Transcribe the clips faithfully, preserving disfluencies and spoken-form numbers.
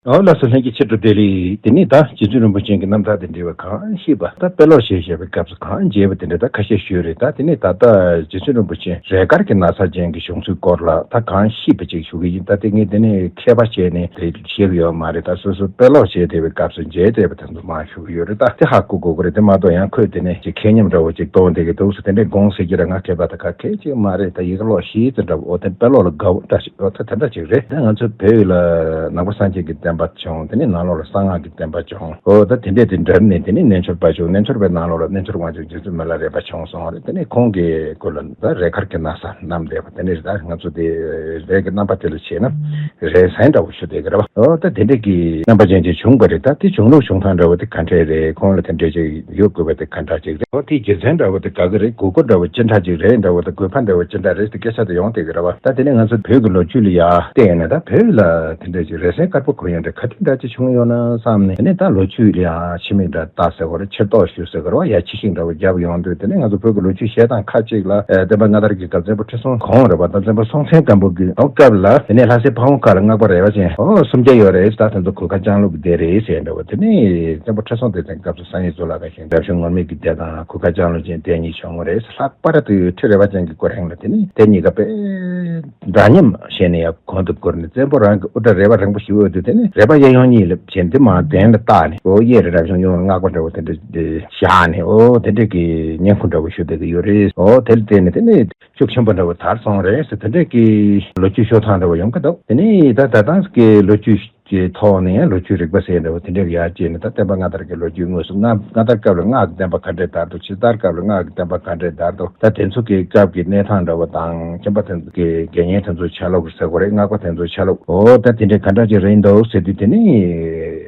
ཨོ་ལགས་སོ། ལྷན་རྒྱས་ཆེ་དྲུག་བདེ་ལེགས། དེ་ནས་ད་རྗེ་བཙུན་རིན་པོ་ཆེ་གི་རྣམ་ཐར་དེ་འདྲ་བ་གང་ཤེས་པ། ད་དཔེ་ཀློག་བྱེད་བྱས་པའི་སྐབས་སུ་གང་མཇལ་བ་དེ་འདྲ་ད་ཁ་ཤས་ཞུས་རེད། ད་དེ་ནས་ད་ལྟ་རྗེ་བཙུན་རིན་པོ་ཆེ་རས་དཀར་གྱི་ན་བཟའ་ཅན་གྱི་བྱུང་ཚུལ་སྐོར་ལ་ད་གང་ཤེས་པ་ཅིག་ཞུ་གི་ཡིན། ད་དེ་ངས་དེ་ནས་མཁས་པ་བྱས་ནས་དེ་ཤེས་ཀྱི་ཡོད་མ་རེད། ད་སོ་སོ་དཔེ་ཀློག་བྱས་བསྡད་པའི་སྐབས་སུ་མཇལ་བསྡད་པ་དེ་ཚོ་མར་ཞུ་གི་ཡོད་རེད། ད་དེ་ཧ་གོ་དགོས་ཀྱི་རེད། དེ་མ་གཏོགས་ཡང་ཁོས་དེ་ནས་ཅིག་མཁས་སྙམ་འདྲ་བོ་ཅིག་གཏོང་བསྡད་ཀྱི་འདུག་ཟེར། དེ་འདྲའི་དགོངས་ཟེར་གྱི་ར་ང་མཁས་པ་ད་ག་གལ་ཅིག་མ་རེད། ད་ཡི་གེ་ཀློག་ཤེས་ཙམ་འདྲ་བོ། ཨོ་དེ་དཔེ་ཀློག་ལ་དགའ་བོ་འདྲ་ཞིག་ཨོ་ད་དེ་འདྲ་ཅིག་རེད། ད་ང་ཚོ་བོད་ཡུལ་ལ་ནང་པ་སངས་རྒྱས་ཀྱི་བསྟན་པ་བྱུང་། དེ་ནས་ནང་ལོགས་ལ་གསང་སྔགས་ཀྱི་བསྟན་པ་བྱུང་། ཨོ་ད་དེ་འདྲས་དེ་འདྲ་ནས་དེ་ནས་རྣལ་འབྱོར་པ་བྱུང་། རྣལ་འབྱོར་པའི་ནང་ལོགས་ལ་རྣལ་འབྱོར་དབང་ཕྱུག་རྗེ་བཙུན་མི་ལ་རས་པ་བྱུང་སོང་རེད། དེ་ནས་ཁོང་གི་སྐུ་ལ་ད་རས་དཀར་གྱི་ན་བཟའ་བསྣམས་བསྡད་པ་དེ་འདྲས་རེད། ད་ང་ཚོ་དེ་རས་ཀྱི་རྣམ་པ་དེ་ལ་བྱས་ན་རས་གཟན་འདྲ་བོ་ཞུ་བསྡད་ཀྱི་རེད་བ། ཨོ་ད་དེ་འདྲས་ཀྱི་རྣམ་པ་ཅན་ཅིག་བྱུང་བ་རེད། ད་དེ་བྱུང་ལུགས་བྱུང་སྟངས་འདྲ་བོ་དེ་ག་འདྲས་རེད། ཁོང་ལ་དེ་འདྲས་ཅིག་ཡོད་དགོས་པ་དེ་ག་འདྲ་ཅིག་རེད། ཨོ་དེའི་རྒྱུ་མཚན་འདྲ་བོ་དེ་ག་གི་རེད། དགོས་མཁོ་འདྲ་བོ་ཅི་འདྲ་ཅིག་རེད་འདྲ་བོ་དེ། དགོས་ཕན་འདྲ་བོ་ཅི་འདྲ་རེད། དེ་སྐད་ཆ་དེ་ཡོང་བསྡད་ཀྱི་རེད་བ། ད་དེ་ནས་ང་ཚོ་བོད་ཀྱི་ལོ་རྒྱུས་ལ་ཡ་བལྟས་ཡོང་ན་ད་བོད་ལ་དེ་འདྲ་ཅིག་རས་གཟན་དཀར་པོ་གོན་ཡོང་འདྲ་ག་དུས་འདྲ་ཅིག་བྱུང་ཡོད་ན་བསམ་ནས། དེ་ནས་ད་ལོ་རྒྱུས་ལ་ཡ་ཕྱི་མིག་འདྲ་ལྟ་ཟེར་བ་རེད། ཕྱིར་རྟོག་ཞུ་ཟེར་གི་རེད་བ། ཡ་ཕྱི་ཤིང་འདྲ་བོ་བརྒྱབ་ཡོང་དུས་དེ་ནས་ང་ཚོ་བོད་ཀྱི་ལོ་རྒྱུས་བཤད་སྟངས་ཁ་ཅིག་ལ་ཨ་བསྟན་པ་སྔ་དར་གྱི་སྐབས་བཙན་པོ་ཁྲི་སྲོང་གོང་རེད་བ། ད་བཙན་པོ་སྲོང་བཙན་སྒམ་པོ་གི་སྐབས་ལ་དེ་ནས་ལྷ་སའི་ཕ་བོང་ཁ་ལ་སྔགས་པ་རས་པ་ཅན་ཨོ་སུམ་བརྒྱ་ཡོད་རེད། ད་དེ་ཚོ་གོས་དཀར་ལྕང་ལུག་སྡེ་རེད་ཟེར་འདྲ་བོ། དེ་ནས་བཙན་པོ་ཁྲི་སྲོང་ལྡེ་བཙན་སྐབས་སུ་བསམ་ཡས་གཙུག་ལག་ཁང་བཞེངས། རབ་བྱུང་ངུར་སྨྲིག་གི་སྡེ་དང་གོས་དཀར་ལྕང་ལུག་ཅན་སྡེ་གཉིས་བྱུང་བ་རེད། ལྷག་པར་དུ་ཁྲི་རས་པ་ཅན་གྱི་སྐུ་རིང་ལ་དེ་ནས་སྡེ་གཉིས་ཀ་དཔེ་འདྲ་མཉམ་བྱས་ནས་ཡང་གོང་དུ་བཀུར་ནས། བཙན་པོ་རང་གི་དབུ་སྐྲ་རས་པ་རིང་པོ་ཞིག་འོད་དུ་དེ་ནས་རས་པ་གཡས་གཡོན་གཉིས་ལ་བྱས་འདི་མར་གདན་ལ་བཏགས་ནས། ཨོ་གཡས་རེ་རབ་བྱུང་གཡོན་རེ་སྔགས་པ་འདྲ་བོ་དེ་འདྲ་བཞག་ནས། ཨོ་དེ་འདྲ་གི་བསྙེན་བཀུར་འདྲ་བོ་ཞུ་བསྡད་ཀྱི་ཡོད་རེད། ཨོ་དེ་ལ་བརྟེན་ནས་དེ་ནས་ཤུགས་ཆེན་པོ་འདྲ་བོ་དར་སོང་རེད་ཟེར། དེ་འདྲ་གི་ལོ་རྒྱུས་ཤོད་སྟངས་འདྲ་བོ་ཡོང་གི་འདུག་དེ་ནས་ད་ད་ལྟ་གི་ལོ་རྒྱུས་ཀྱི་ཐོག་ནས་ཡང་ལོ་རྒྱུས་རིག་པ་ཟེར་འདྲ་བོ་དེ་འདྲ་ཡར་བཅད་ནས། ད་བསྟན་པ་སྔ་དར་གྱི་ལོ་རྒྱུས་དངོས་སུ་སྔ་སྔ་དར་སྐབས་ལ་སྔགས་ཀྱི་བསྟན་པ་ག་འདྲས་དར་འདུག་ཕྱི་དར་སྐབས་ལ་སྔགས་ཀྱི་བསྟན་པ་ག་འདྲས་དར་འདུག་ད་དེ་ཚོ་གི་སྐབས་ཀྱི་གནས་སྟངས་འདྲ་བོ་དང་། ཁྱིམ་པ་དེ་ཚོ་གི་དགེ་བསྙེན་དེ་ཚོ་ཆ་ལུགས་ཟེར་དགོས་རེད། སྔགས་པ་དེ་ཚོ་ཆ་ལུགས། ཨོ་ད་དེ་འདྲས་ག་འདྲ་ཅིག་རེད་འདུག་ཟེར་དུས་དེ་ནི་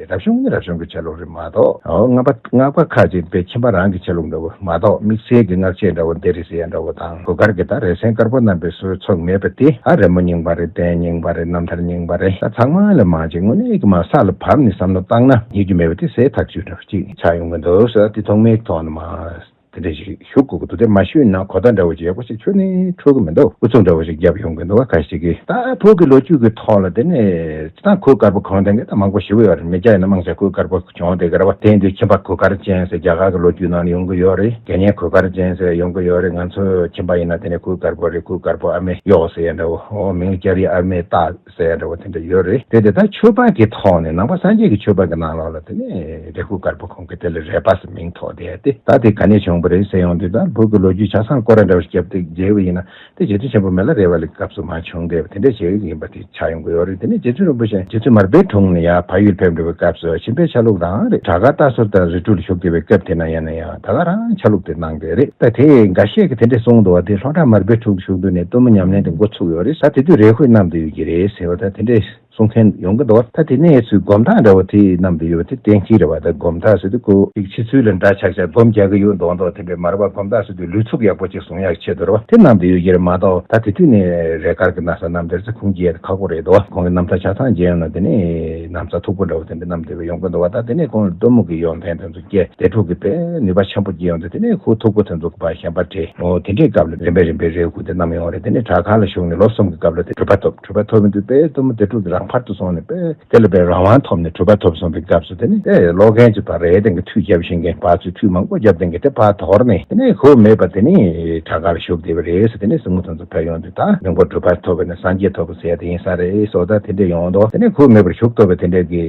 རབ་བྱུང་ནི་རབ་བྱུང་གི་ཆ་ལུགས་རེད་མ་གཏོགས། ཨོ་སྔགས་པ་སྔགས་པ་ཁ་ཅིག་པའི་ཁྱིམ་པ་རང་གི་ཆ་ལུགས་འདྲ་བོ་མ་གཏོགས། དམིགས་བསལ་གྱི་སྔགས་ཆས་འདྲ་བོ་འདི་རེད་ཟེར་ཡ་འདྲ་བོ་དང་། གོས་དཀར་གྱི་ད་རས་གཟན་དཀར་པོ་བསྣམས་པའི་སྲོལ་ཚུགས་མེད་པ་དེ། ཨ་རི་མོ་རྙིང་པ་རེད། རྟེན་རྙིང་པ་རེད། རྣམ་ཐར་རྙིང་པ་རེད། ད་ཚང་མ་ལ་མ་ཅིག་དངོས་གནས་ཀྱི་མ་ས་ལ་བབས་ནས་བསམ་བློ་བཏང་ན་རྙེད་རྒྱུ་མེད་པ་དེ་ཟད་ཐག་ཆོད་འདྲ་བོ་ཅིག་ཆགས་ཡོང་གི་འདུག་ཟེར། དེ་ཐོག་མའི་ཐོག་ནས་མ་དེ་འདྲ་ཞིག་ཞུ་དགོས་ཀྱི་འདུག་དེ་མ་ཞུས་ན་གོ་བརྡ་འདྲ་བོ་ཞིག་ཡག་པོ་ཞིག་ཁྱོན་ནས་འཕྲོད་ཀྱི་མི་འདུག་ཨུ་ཚུགས་འདྲ་བོ་ཞིག་བརྒྱབ་ཡོང་གི་འདུག་ཁ་ཤས་ཀྱིས། ད་བོད་ཀྱི་ལོ་རྒྱུས་ཀྱི་ཐོག་ལ་དེ་ནས་ད་གོས་དཀར་པོ་གོན་མཁན་གྱི་ད་མང་པོ་ཞེ་པོ་ཡོད་རེད། མི་སྐྱ་ཡིན་ན་མང་ཆེ་གོས་དཀར་པོ་གྱོན་བསྡད་ཀྱི་རེད་བ། དེ་ཡིན་དུས་ཁྱིམ་པ་གོས་དཀར་ཅན་ཟེར་རྒྱ་གར་གྱི་ལོ་རྒྱུས་ནང་ལ་ཡོང་གི་ཡོད་རེད། དགེ་བསྙེན་གོས་དཀར་ཅན་ཟེར་ཡོང་གི་ཡོད་རེད། ང་ཚོ་ཁྱིམ་པ་ཡིན་ན་དེ་ནས་གོས་དཀར་པོ་རེད། གོས་དཀར་པོ་ཨ་མའི་གཡོག་ཟེར་ཡ་འདྲ་བོ། ཨོ་མིང་ལ་སྐྱ་རིས་ཨ་མའི་རྟགས་ཟེར་ཡ་འདྲ་བོ་དེ་འདྲ་ཡོད་རེད། དེ་དེ་ད་ཆོས་པ་གི་ཐོག་ནས་ནང་པ་སངས་རྒྱས་ཀྱི་ཆོས་པ་གི་ནང་ལོགས་ལ་དེ་ནས་རས་གོས་དཀར་པོ་གོན་གི་དེ་ལ་རས་པ་ཟེར་མིང་ཐོགས་བསྡད་དེ། ད་དེ་ག་ནས་བྱུང་བ་རེད་ཟེར་ཡོང་དུས། ད་བོད་ཀྱི་ལོ་རྒྱུས་ཆ་ཚང་སྐོར་ར་འདྲ་བོ་ཞིག་བརྒྱབ་སྟེ་མཇལ་བ་ཡིན་ན། དེ་རྗེ་བཙུན་ཆེན་པོ་མི་ལ་རས་པ་ལ་སྐབས་སུ་མར་བྱུང་བསྡད་པ་དེ་འདྲ་ཞིག་ཡིན་པ་དེ་ཆགས་ཡོང་གི་ཡོད་རེད། དེ་ནས་རྗེ་བཙུན་རིན་པོ་ཆེ་རྗེ་བཙུན་མར་པའི་དྲུང་ནས་ཡར་བལ་ཡུལ་ཕེབས་འགྲོ་བའི་སྐབས་སུ་ཞིང་པའི་ཆ་ལུགས་རང་རེད། བྲག་དཀར་རྟ་ཟུར་དང་རི་ཁྲོད་ལ་བཞུགས་བསྡད་པའི་སྐབས་དེ་ན་ཡིན་ན་ཡང་ད་ག་རང་ཆ་ལུགས་དེ་གནང་བསྡད་རེད། ད་དེ་འགའ་ཤས་ཀྱིས་དེ་འདྲས་གསུངས་འདུག་བ། དེ་ལྷོ་བྲག་མར་པའི་དྲུང་དུ་བཞུགས་དུས་ནས་གཏུམ་མོ་ཉམས་ལེན་དེ་འགོ་ཚུགས་ཡོད་རེད། ད་དེ་དུས་རས་གོས་བསྣམས་བསྡད་ཡོད་ཀྱི་རེད་ཟེར་བ་ད་དེ་འདྲས་གསུང་མཁན་ཡོང་གི་འདུག་ད་དེ་ནས་ཚུར་སྒོམ་ཐག་འདྲ་བོ་དེ་བསྣམས་བསྡད་ཡོད་པ་དེ་གཏན་འཁེལ་རེད་བ། ད་སྒོམ་ཐག་ཟེར་དུས་ཁོ་ཅིག་ཕྱི་ཚུལ་ལ་འདྲ་ཆགས་ཆགས་སྒོམ་རྒྱག་གི་ཡོད་མདོག་མདོག་དེ་འདྲས་མ་རེད་བ། སྒོམ་ཐག་ཟེར་དུས་ལུས་ཚུགས་ཡག་པོ་ཅིག་བཟུང་ཡག་ཆེད་དུ་རེད་བ། དེ་བསྣམས་བསྡད་ཡོད་ཀྱི་རེད་མ་གཏོགས། ད་དེ་དུས་ནས་རས་དཀར་གྱི་ན་བཟའ་བསྣམས་བསྡད་ཚེ་ཁུངས་སྐྱེལ་ཁག་པོ་རེད་འདུག་ཁོང་གི་རྣམ་ཐར་ཆ་ཚང་མཇལ་ཡོང་ན་དེ་ནས་ན་བཟའ་མཐུག་པོ་འདྲ་བོ་དེ་འདྲས་བསྣམས་བསྡད་པ་ཡོང་གི་འདུག་བ། ད་དེ་ནས་ཁོང་ལ་གཏུམ་མོ་གི་ཡོན་ཏན་དེ་ཚོ་སྐྱེས། སྡེ་འཁྲུགས་ཀྱི་དཔེ་ནུས་པ་ཆེན་པོ་སྐྱེས་ཡོང་དུས། དེ་ནས་ཁོ་མཐུག་པོ་དེ་ཚོ་ག་པར་གཞན་པ་སྤྲད། འོ་དེ་འདྲའི་སྐབས་ལ་རིམ་པས་རིམ་པས་རས་གོས་དེ་བསྣམས་ཡོང་རེད། དེ་ནས་བྲག་དཀར་ལ་བཞུགས་ནས་ལོ་གསུམ་གྱི་སྐབས་ལ་དེ་གྲུབ་པ་ཐོབ། གྲུབ་པ་ཐོབ་ཡོང་དུས་དཔེ་གཏུམ་མོ་སྡེ་འཁྲུགས་ཀྱི་རང་ཕར་དུ་སོང་ནས་དཔེ་དེ་ལ་དཔེ་རང་དབང་ཐོབ་ནས་གྲུབ་པ་ཐོབ་སོང་བའི་སྐབས་སུ། དེ་ནས་དེ་ཀློག་མཁན་ཚོས་ཕར་རས་སྟེང་གི་མཐུད་རྒྱབ་བཞིན་མཁན། ཕར་ཚུར་མཐུད་མང་པོ་རྒྱབ་སྟེང་གི་དེ་ཕར་དོར་ནས། དེ་ནས་ཁོ་མེད་པ་དེ་ནས་བྲག་དཀར་ལ་བཞུགས་བསྡད་པ་རེད་ཟེར། དེ་ནས་གཟིགས་མོ་དེ་ཚོ་ཕེབས་ཡོང་དུས་ད་མགོན་པོ་གྲུབ་པ་ཐོབ་པ་ནས་སངས་རྒྱས་ཐོབ་པ་ཟེར་ཡ་དེ་ཡིན་ས་རེད་ཟེར། ད་དེ་འདྲས་ཡོང་འདུག་དེ་ནས་ཁོ་མེད་པར་བཞུགས་ཐུབ་པ་དེ་འདྲས་ཀྱི་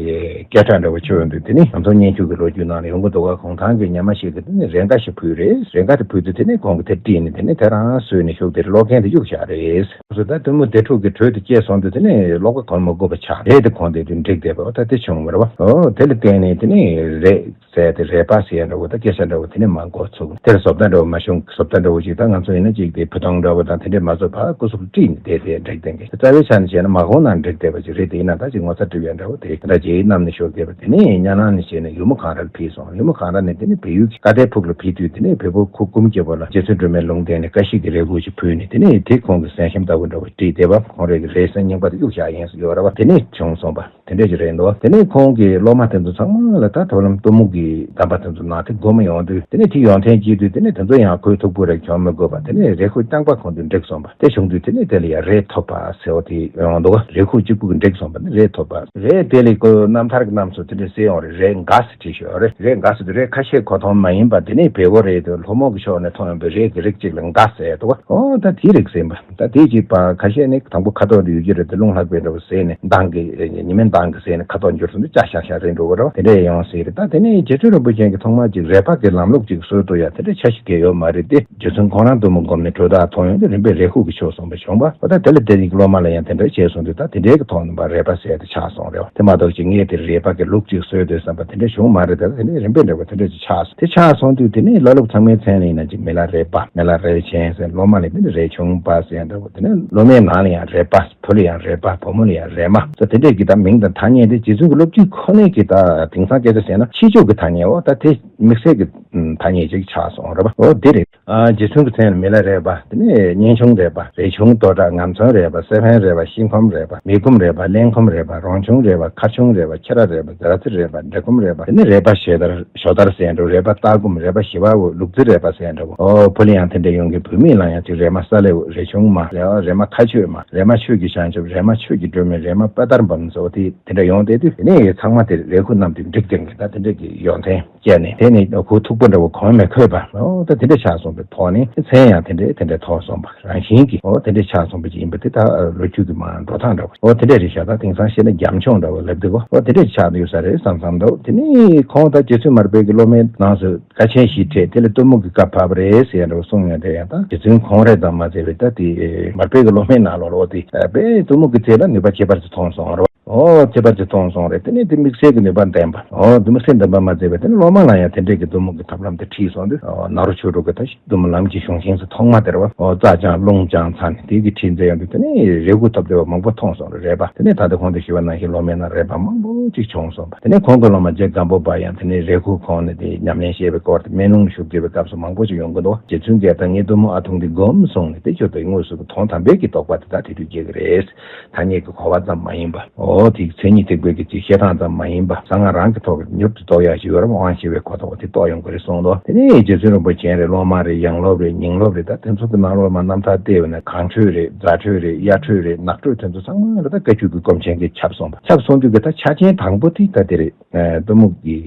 སྐད་གྲགས་འདྲ་བོ་ཆེ་ཡོང་དུས། དེ་ནས་ང་ཚོ་སྙན་ཞུ་གི་ལོ་རྒྱུས་ནང་ལ་ཡོང་གི་འདུག་ག་གུང་ཐང་གི་ཉི་མ་ཞིག་གིས་དེ་ནས་རས་འགའ་ཞིག་ཕུལ་རེད། རས་འགའ་དེ་ཕུལ་དུས་དེ་ནས་ཁོང་གིས་དེ་བཀྲིས་ནས་དེ་ནས་དེ་རང་བཟོས་ནས་བཞུགས་དེ་ཀློག་མཁན་དེ་གཡུགས་བཞག་རེད། སོ་ད་གཏུམ་མོ་སྡེ་འཁྲུགས་ཀྱི་དྲོད་དེ་སྐྱེས་སོང་དུས་དེ་ནས་ཀློག་པ་གོ་མི་དགོས་པ་ཆགས། རས་དེ་གོན་བསྡད་དུས་འགྲིག་བསྡད་པ། འོ་ད་དེ་བྱུང་བ་རེད་བ། འོ་དེ་ལ་བརྟེན་ནས་དེ་ནས་རས་ཟེར་དེ་རས་པ་ཟེར་ཡ་འདྲ་བོ་ད་སྐད་ཆ་འདྲ་བོ་དེ་ནས་མར་འགོ་ཚུགས། དེར་བཟོ་ལྟ་འདྲ་བོ་མ་བྱུང་། བཟོ་ལྟ་འདྲ་བོ་ཅིག་ད་ང་ཚོ་ཡིན་ན་ཅིག་དེ་ཕུ་ཐུང་འདྲ་བོ་དང་དེ་འདྲས་མ་བཟོ་བར་སྐུ་གཟུགས་བཀྲིས་ནས་བསྡད་དེ་འགྲིག་བསྡད་མཁན། རྩ་བའི་ཆ་ནས་བྱས་ན་མ་གོང་ན་འགྲིག་བསྡད་པ་ཅིག་རེད། དེ་ཡིན་ན་ད་ཅིག་ངོ་ཚ་སྒྲིབ་ཡ་འདྲ་བོ་དེ་ད་རྗེ་ཡིས་བསྣམས་ནས་བཞུགས་བསྡད་པ། དེ་ནས་གཉའ་ནང་ནས་བྱས་ནས་ཡུ་མོ་ཁང་ར་ལ་ཕུལ་སོང་། ཡུ་མོ་ཁང་ར་ནས་དེ་ནས་བལ་ཡུལ་གྱི་ཀ་དའི་ཕུག་ལ་ཕུལ་དུས། དེ་ནས་བལ་པོ་ཁོ་སྐུ་མི་སྐྱེ་བོ་ལ་རྗེ་བཙུན་སྒྲོལ་མའི་ལུང་བསྟན་ནས་ཀ་ཤི་ཀའི་རས་གོས་ཅིག་ཕུལ་ནས། དེ་ནས་དེ་ཁོང་གི་གཟན་ཤམ་ལྟ་བུ་འདྲ་བོ་བཀྲིས་བསྡད་པ། ཁོང་རས་ཀྱི་རས་གཟན་རྙིང་པ་དེ་གཡུགས་བཞག་ཡིན་ཟེར་ཡོད་རེད་བ། དེ་ནས་བྱུང་སོང་པ། དེ་འདྲས་ཅིག་རེད་འདུག་དེ་ནས་ཁོང་གི་སློབ་མ་དེ་ཚོ་ཚང་མ་ལ་ད་དོ་ལམ་གཏུམ་མོ་གི་གདམས་པ་དེ་ཚོ་ནང་དེ་སྒོམ་ཡོང་དུས། དེ་ནས་དེ་ཡོན་ཏན་སྐྱེས་དུས། དེ་ནས་དེ་ཚོ་ཡང་ཁོའི་ཐུགས་ཕུགས་རེ་གྱོང་མི་དགོས་པ། དེ་ནས་རེ་ཁུག་རྐྱང་པ་ཁོང་དུ་འགྲིག་སོང་པ། དེ་བྱུང་དུས་དེ་ནས་དེ་ལ་ཡང་རས་ཐོབ་པ་ཟེར་བ་དེ་ཡོང་འདུག་རེ་ཁུག་གཅིག་པུ་གི་འགྲིག་སོང་པ་ནི་རས་ཐོབ་པ་རེད། དེ་ལས་ཁོ་རྣམ་ཐར་གྱི་རྣམས་སུ་དེ་འདྲས་གསལ་ཡོང་རེད། རས་འགས་སུ་བྲིས་ཤོག་རེད། རས་འགས་སུ་དེ་རས་ཁ་ཤས་མཁོ་མཐོང་མ་ཡིན་པ། དེ་ནས་བལ་པོ་རེད་དེ་སློང་མོ་གི་ཕྱོགས་ནས་མཐོང་ཡོང་པའི་རས་ཀྱི་རིགས་གཅིག་ལ་འགས་ཟེར་འདུག་ཨོ་ད་དེའི་རིགས་ཟིན་པ། ད་དེ་གཅིག་པ་ཁ་ཤས་ནི་དང་པོ་ཁ་དོག་འདྲ་ཡོད་ཀྱི་རེད་དེ། རླུང་ལྷགས་པའི་འདྲ་བོ་ཟེར་ནས་མདངས་ཀྱི་ཉི་མའི་མདངས་ཀྱི་ཟེར་ནས་ཁ་དོག་འགྱུར་སོང་དུས་སྐྱ་ཤག་ཤག་རེད་འགྲོ་གི་རེད། དེ་འདྲས་ཡོང་སྲིད་རེད། ད་དེ་ནས་རྗེ་བཙུན་རིན་པོ་ཆེ་གིས་ཐོག་མར་ཅིག་རས་པ་གི་ལམ་ལུགས་ཅིག་བཟོས་འདུག་ཡ། དེ་འདྲས་ཆ་ཞིག་གི་ཡོད་མ་རེད་དེ། རྗེ་བཙུན་ཁོང་རང་གཏུམ་མོ་སྒོམ་ནས་གྲོལ་སྟངས་མཐོང་ཡོང་དུས་རིམ་པས་རས་ཁུག་གི་ཕྱོགས་སོང་པ་བྱུང་པ། འོ་ད་དེ་ལ་དེ་ཡི་སློབ་མ་ལ་ཡང་དེ་འདྲས་བྱས་སོང་དུས། ད་དེ་འདྲས་ཀྱི་ཐོག་ནས་པ་རས་པ་ཟེར་དེ་ཆགས་སོང་རེད་བ། དེ་མ་གཏོགས་ཅིག་ངས་དེ་རས་པ་གི་ལུགས་ཅིག་བཟོས་འདུག་བསམ་པ་དེ་འདྲས་བྱུང་མ་རེད། ད་དེ་འདྲས་རིམ་པས་འདྲ་བ་དེ་འདྲས་ཅིག་ཆགས་སོང་། དེ་ཆགས་སོང་དུས་དེ་ནས་བླ་སློབ་ཚང་མའི་མཚན་ལ་ཡིན་ན་ཅིག་མི་ལ་རས་པ། མི་ལ་རས་ཆེན་ཟེར། སློབ་མ་ལ་དེ་ནས་རས་ཆུང་པ་ཟེར་འདྲ་བོ། དེ་ནས་སློབ་མའི་ནང་ལ་ཡང་རས་པ། བུ་ལ་ཡང་རས་པ། བུ་མོ་ལ་ཡང་རས་མ་ཟེར། དེ་འདྲས་ཀྱི་ད་མིང་དང་ཐ་སྙད་དེ་རྗེ་བཙུན་གྱི་སློབ་བརྒྱུད་ཁོ་ནའི་གི་ད་དེང་སང་སྐད་ཆ་བཤད་ན་ཕྱི་ཕྱོགས་ཀྱི་ཐ་སྙད། འོ་ད་དེ་དམིགས་བསལ་གྱི་ཐ་སྙད་ཅིག་ཆགས་སོང་རེད་པ། འོ་དེ་རེད། ཨ་རྗེ་བཙུན་གྱི་མཚན་ལ་མི་ལ་རས་པ། དེ་ནས་གཉེན་ཆུང་རས་པ། རས་ཆུང་དོ་བྲག་ངམ་ཚོན་རས་པ། སེ་ཕན་རས་པ། ཤིང་ཁོམ་རས་པ། མི་ཁོམ་རས་པ། གླེན་ཁོམ་རས་པ། རོང་ཆུང་རས་པ། མཁར་ཆུང་རས་པ། ཁྱི་ར་རས་པ། ཛ་ཙི་རས་པ། འབྲི་ཁོམ་རས་པ། དེ་ནས་རས་པ་ཞེ་དར་ཞོ་དར་ཟེར་འདྲ་བོ། རས་པ་སྟག་སྒོམ། རས་པ་ཞི་བ་འོ། ལུག་རྫི་རས་པ་ཟེར་འདྲ་བོ། ཨོ་བུ་ལ་ཡང་དེ་འདྲ་ཡོང་གི། བུད་མེད་ལ་ཡང་ཅིག་རས་མ་ས་ལེའུ། རས་ཆུང་མ། རས་པ་མཁའ་སྤྱོད་མ། རས་མ་ཆོས་ཀྱི་བྱང་ཆུབ། རས་མ་ཆོས་ཀྱི་སྒྲོན་མེ། རས་མ་དཔལ་དར་འབུམ་ཟེར་བ་དེ་དེ་འདྲ་ཡོང་བསྡད་དུས། དེ་ནས་ཚང་མ་དེ་རས་ཁུག་རྣམས་དེ་འགྲིག་ཀྱང་གི་ད་དེ་འདྲ་གི་ཡོན་ཏན་སྐྱེས་ནས། དེ་ནས་ཁོ་ཐུག་པ་འདྲ་བོ་གོང་མས་འཁོད་པ། ཨོ་ད་དེ་འདྲ་ཆགས་སོང་པའི་ཐོག་ནས་མཚན་ཡང་དེ་འདྲས་དེ་འདྲས་ཐོགས་སོང་པ། རང་བཞིན་གྱིས་ཨོ་དེ་འདྲས་ཆགས་སོང་པ་ཅིག་ཡིན་པ་དེ་ད་ལོ་རྒྱུས་ཀྱི་མ་འགྲོ་སྟངས་འདྲ་བོ། ཨོ་དེ་འདྲས་རེད་ཤག་ད་དེང་སང་བཤད་ན་རྒྱབ་ལྗོངས་འདྲ་བོ་ལབ་འདུག་ཨོ་དེ་འདྲས་ཆགས་ཡོད་ས་རེད་བསམ་བསམ་འདུག་དེ་ནས་ཁོང་ད་རྗེ་བཙུན་མར་པའི་གི་སློབ་མའི་ནང་སུ་དཀའ་ཆེན་ཞིག་འཕྲད། དེ་ལ་གཏུམ་མོ་གི་བཀའ་བབས་པ་རེད་ཟེར་ཡ་འདྲ་བོ་གསུངས་ཡོད་དེ། ཡང་ད་རྗེ་བཙུན་ཁོང་རེད་དམ་མ་ཟེར་བའི་ད་དེ་མར་པའི་གི་སློབ་མའི་ནང་ལོགས་ལ་འོ་དེ་དཔེ་གཏུམ་མོ་གི་ཚད་ལ་ནུས་པ་ཁྱད་པར་ཅིག་མཐོང་སོང་རེད་བ། ཨོ་ཁྱད་པར་ཅིག་མཐོང་སོང་རེད། དེ་ནས་དེ་དམིགས་བསལ་གྱི་ནུས་པ་ལྡན་པ། ཨོ་དེ་དམིགས་བསལ་ལྡན་པ་མ་ཟད་པའི་དེ་ནས་སློབ་མ་ལ་ཡང་དེ་འདྲས་ཀྱི་གཏུམ་མོ་གི་ཐབས་ལམ་དེ་ཁྲིད་སོང་དུས། ཨོ་ནཱ་རོ་ཆོས་དྲུག་གི་ད་གཏུམ་མོ་ལམ་གྱི་གཞུང་ཤིང་སུ་ཐོག་མ་དེར་བ། ཨོ་རྩྭ་སྦྱངས་རླུང་སྦྱངས་ཚར་ནས་དེ་གི་ཁྲིད་མཛད་ཡོང་དུས། དེ་ནས་རས་ཁུག་ཐོབ་བསྡད་པ་མང་པོ་མཐོང་སོང་རེད་རས་པ། དེ་ནས་ད་ལྟ་གོང་དུ་ཞུས་པ་ནང་བཞིན་སློབ་མའི་ནང་རས་པ་མང་པོ་ཅིག་བྱུང་སོང་པ། དེ་ནས་ཁོང་གི་སློབ་མ་རྗེ་སྒམ་པོ་པ་ཡང་དེ་ནས་རས་ཁུག་ཁོང་ནས་དེ་ཉམས་ལེན་བྱེད་པའི་སྐོར་དེ་སྨན་ལུང་ཞུ་དགོས་པའི་སྐབས་སུ་མང་པོ་ཅིག་ཡོང་གི་འདུག་རྗེ་བཙུན་གྱིས་ད་ངས་གཏུམ་མོ་ཨ་ཐུང་འདི་སྒོམ་སོང་ནས་དེ་ཁྱོད་ཚོས་དངོས་སུ་གི་དོན་དམ་པའི་གི་རྟོགས་པ་དེ་ད་དེ་དུས་སྐྱེ་གི་རེད། ཐ་སྙད་ཀྱི་གོ་བ་ཙམ་མ་ཡིན་པ། འོ་དེ་མཚན་ཉིད་ཐེག་པའི་གི་ཅིག་བཤད་སྟངས་ཙམ་མ་ཡིན་པ། གསང་སྔགས་རང་གི་ཐོག་གི་མྱུར་དུ་རྟོགས་ཡག་ཞིག་ཡོད་རབས། དབང་ཆེ་བའི་གོ་རྟོགས་དེ་རྟོགས་ཡོང་གི་རེད་གསུངས་འདུག་དེ་ནས་རྗེ་བཙུན་རིན་པོ་ཆེ་རེད། སློབ་མ་རེད། ཡང་སློབ་རེད། ཉིང་སློབ་རེད། ད་དེ་ཚོ་གི་ནང་ལོགས་ལ་མ་རྣམ་ཐར་བལྟས་པ་ན་གངས་ཁྲོད་རེད། རྫ་ཁྲོད་རེད། གཡའ་ཁྲོད་རེད། ནགས་ཁྲོད། དེ་ཚོ་ཚང་མ་ལ་ད་བཀའ་བརྒྱུད་ཀྱི་སྒོམ་ཆེན་གྱིས་ཁྱབ་སོང་པ། ཁྱབ་སོང་དུས་ཀྱི་ད་ཆ་རྐྱེན་དང་པོ་དེ་ད་དེ་རེད། གཏུམ་མོ་གི་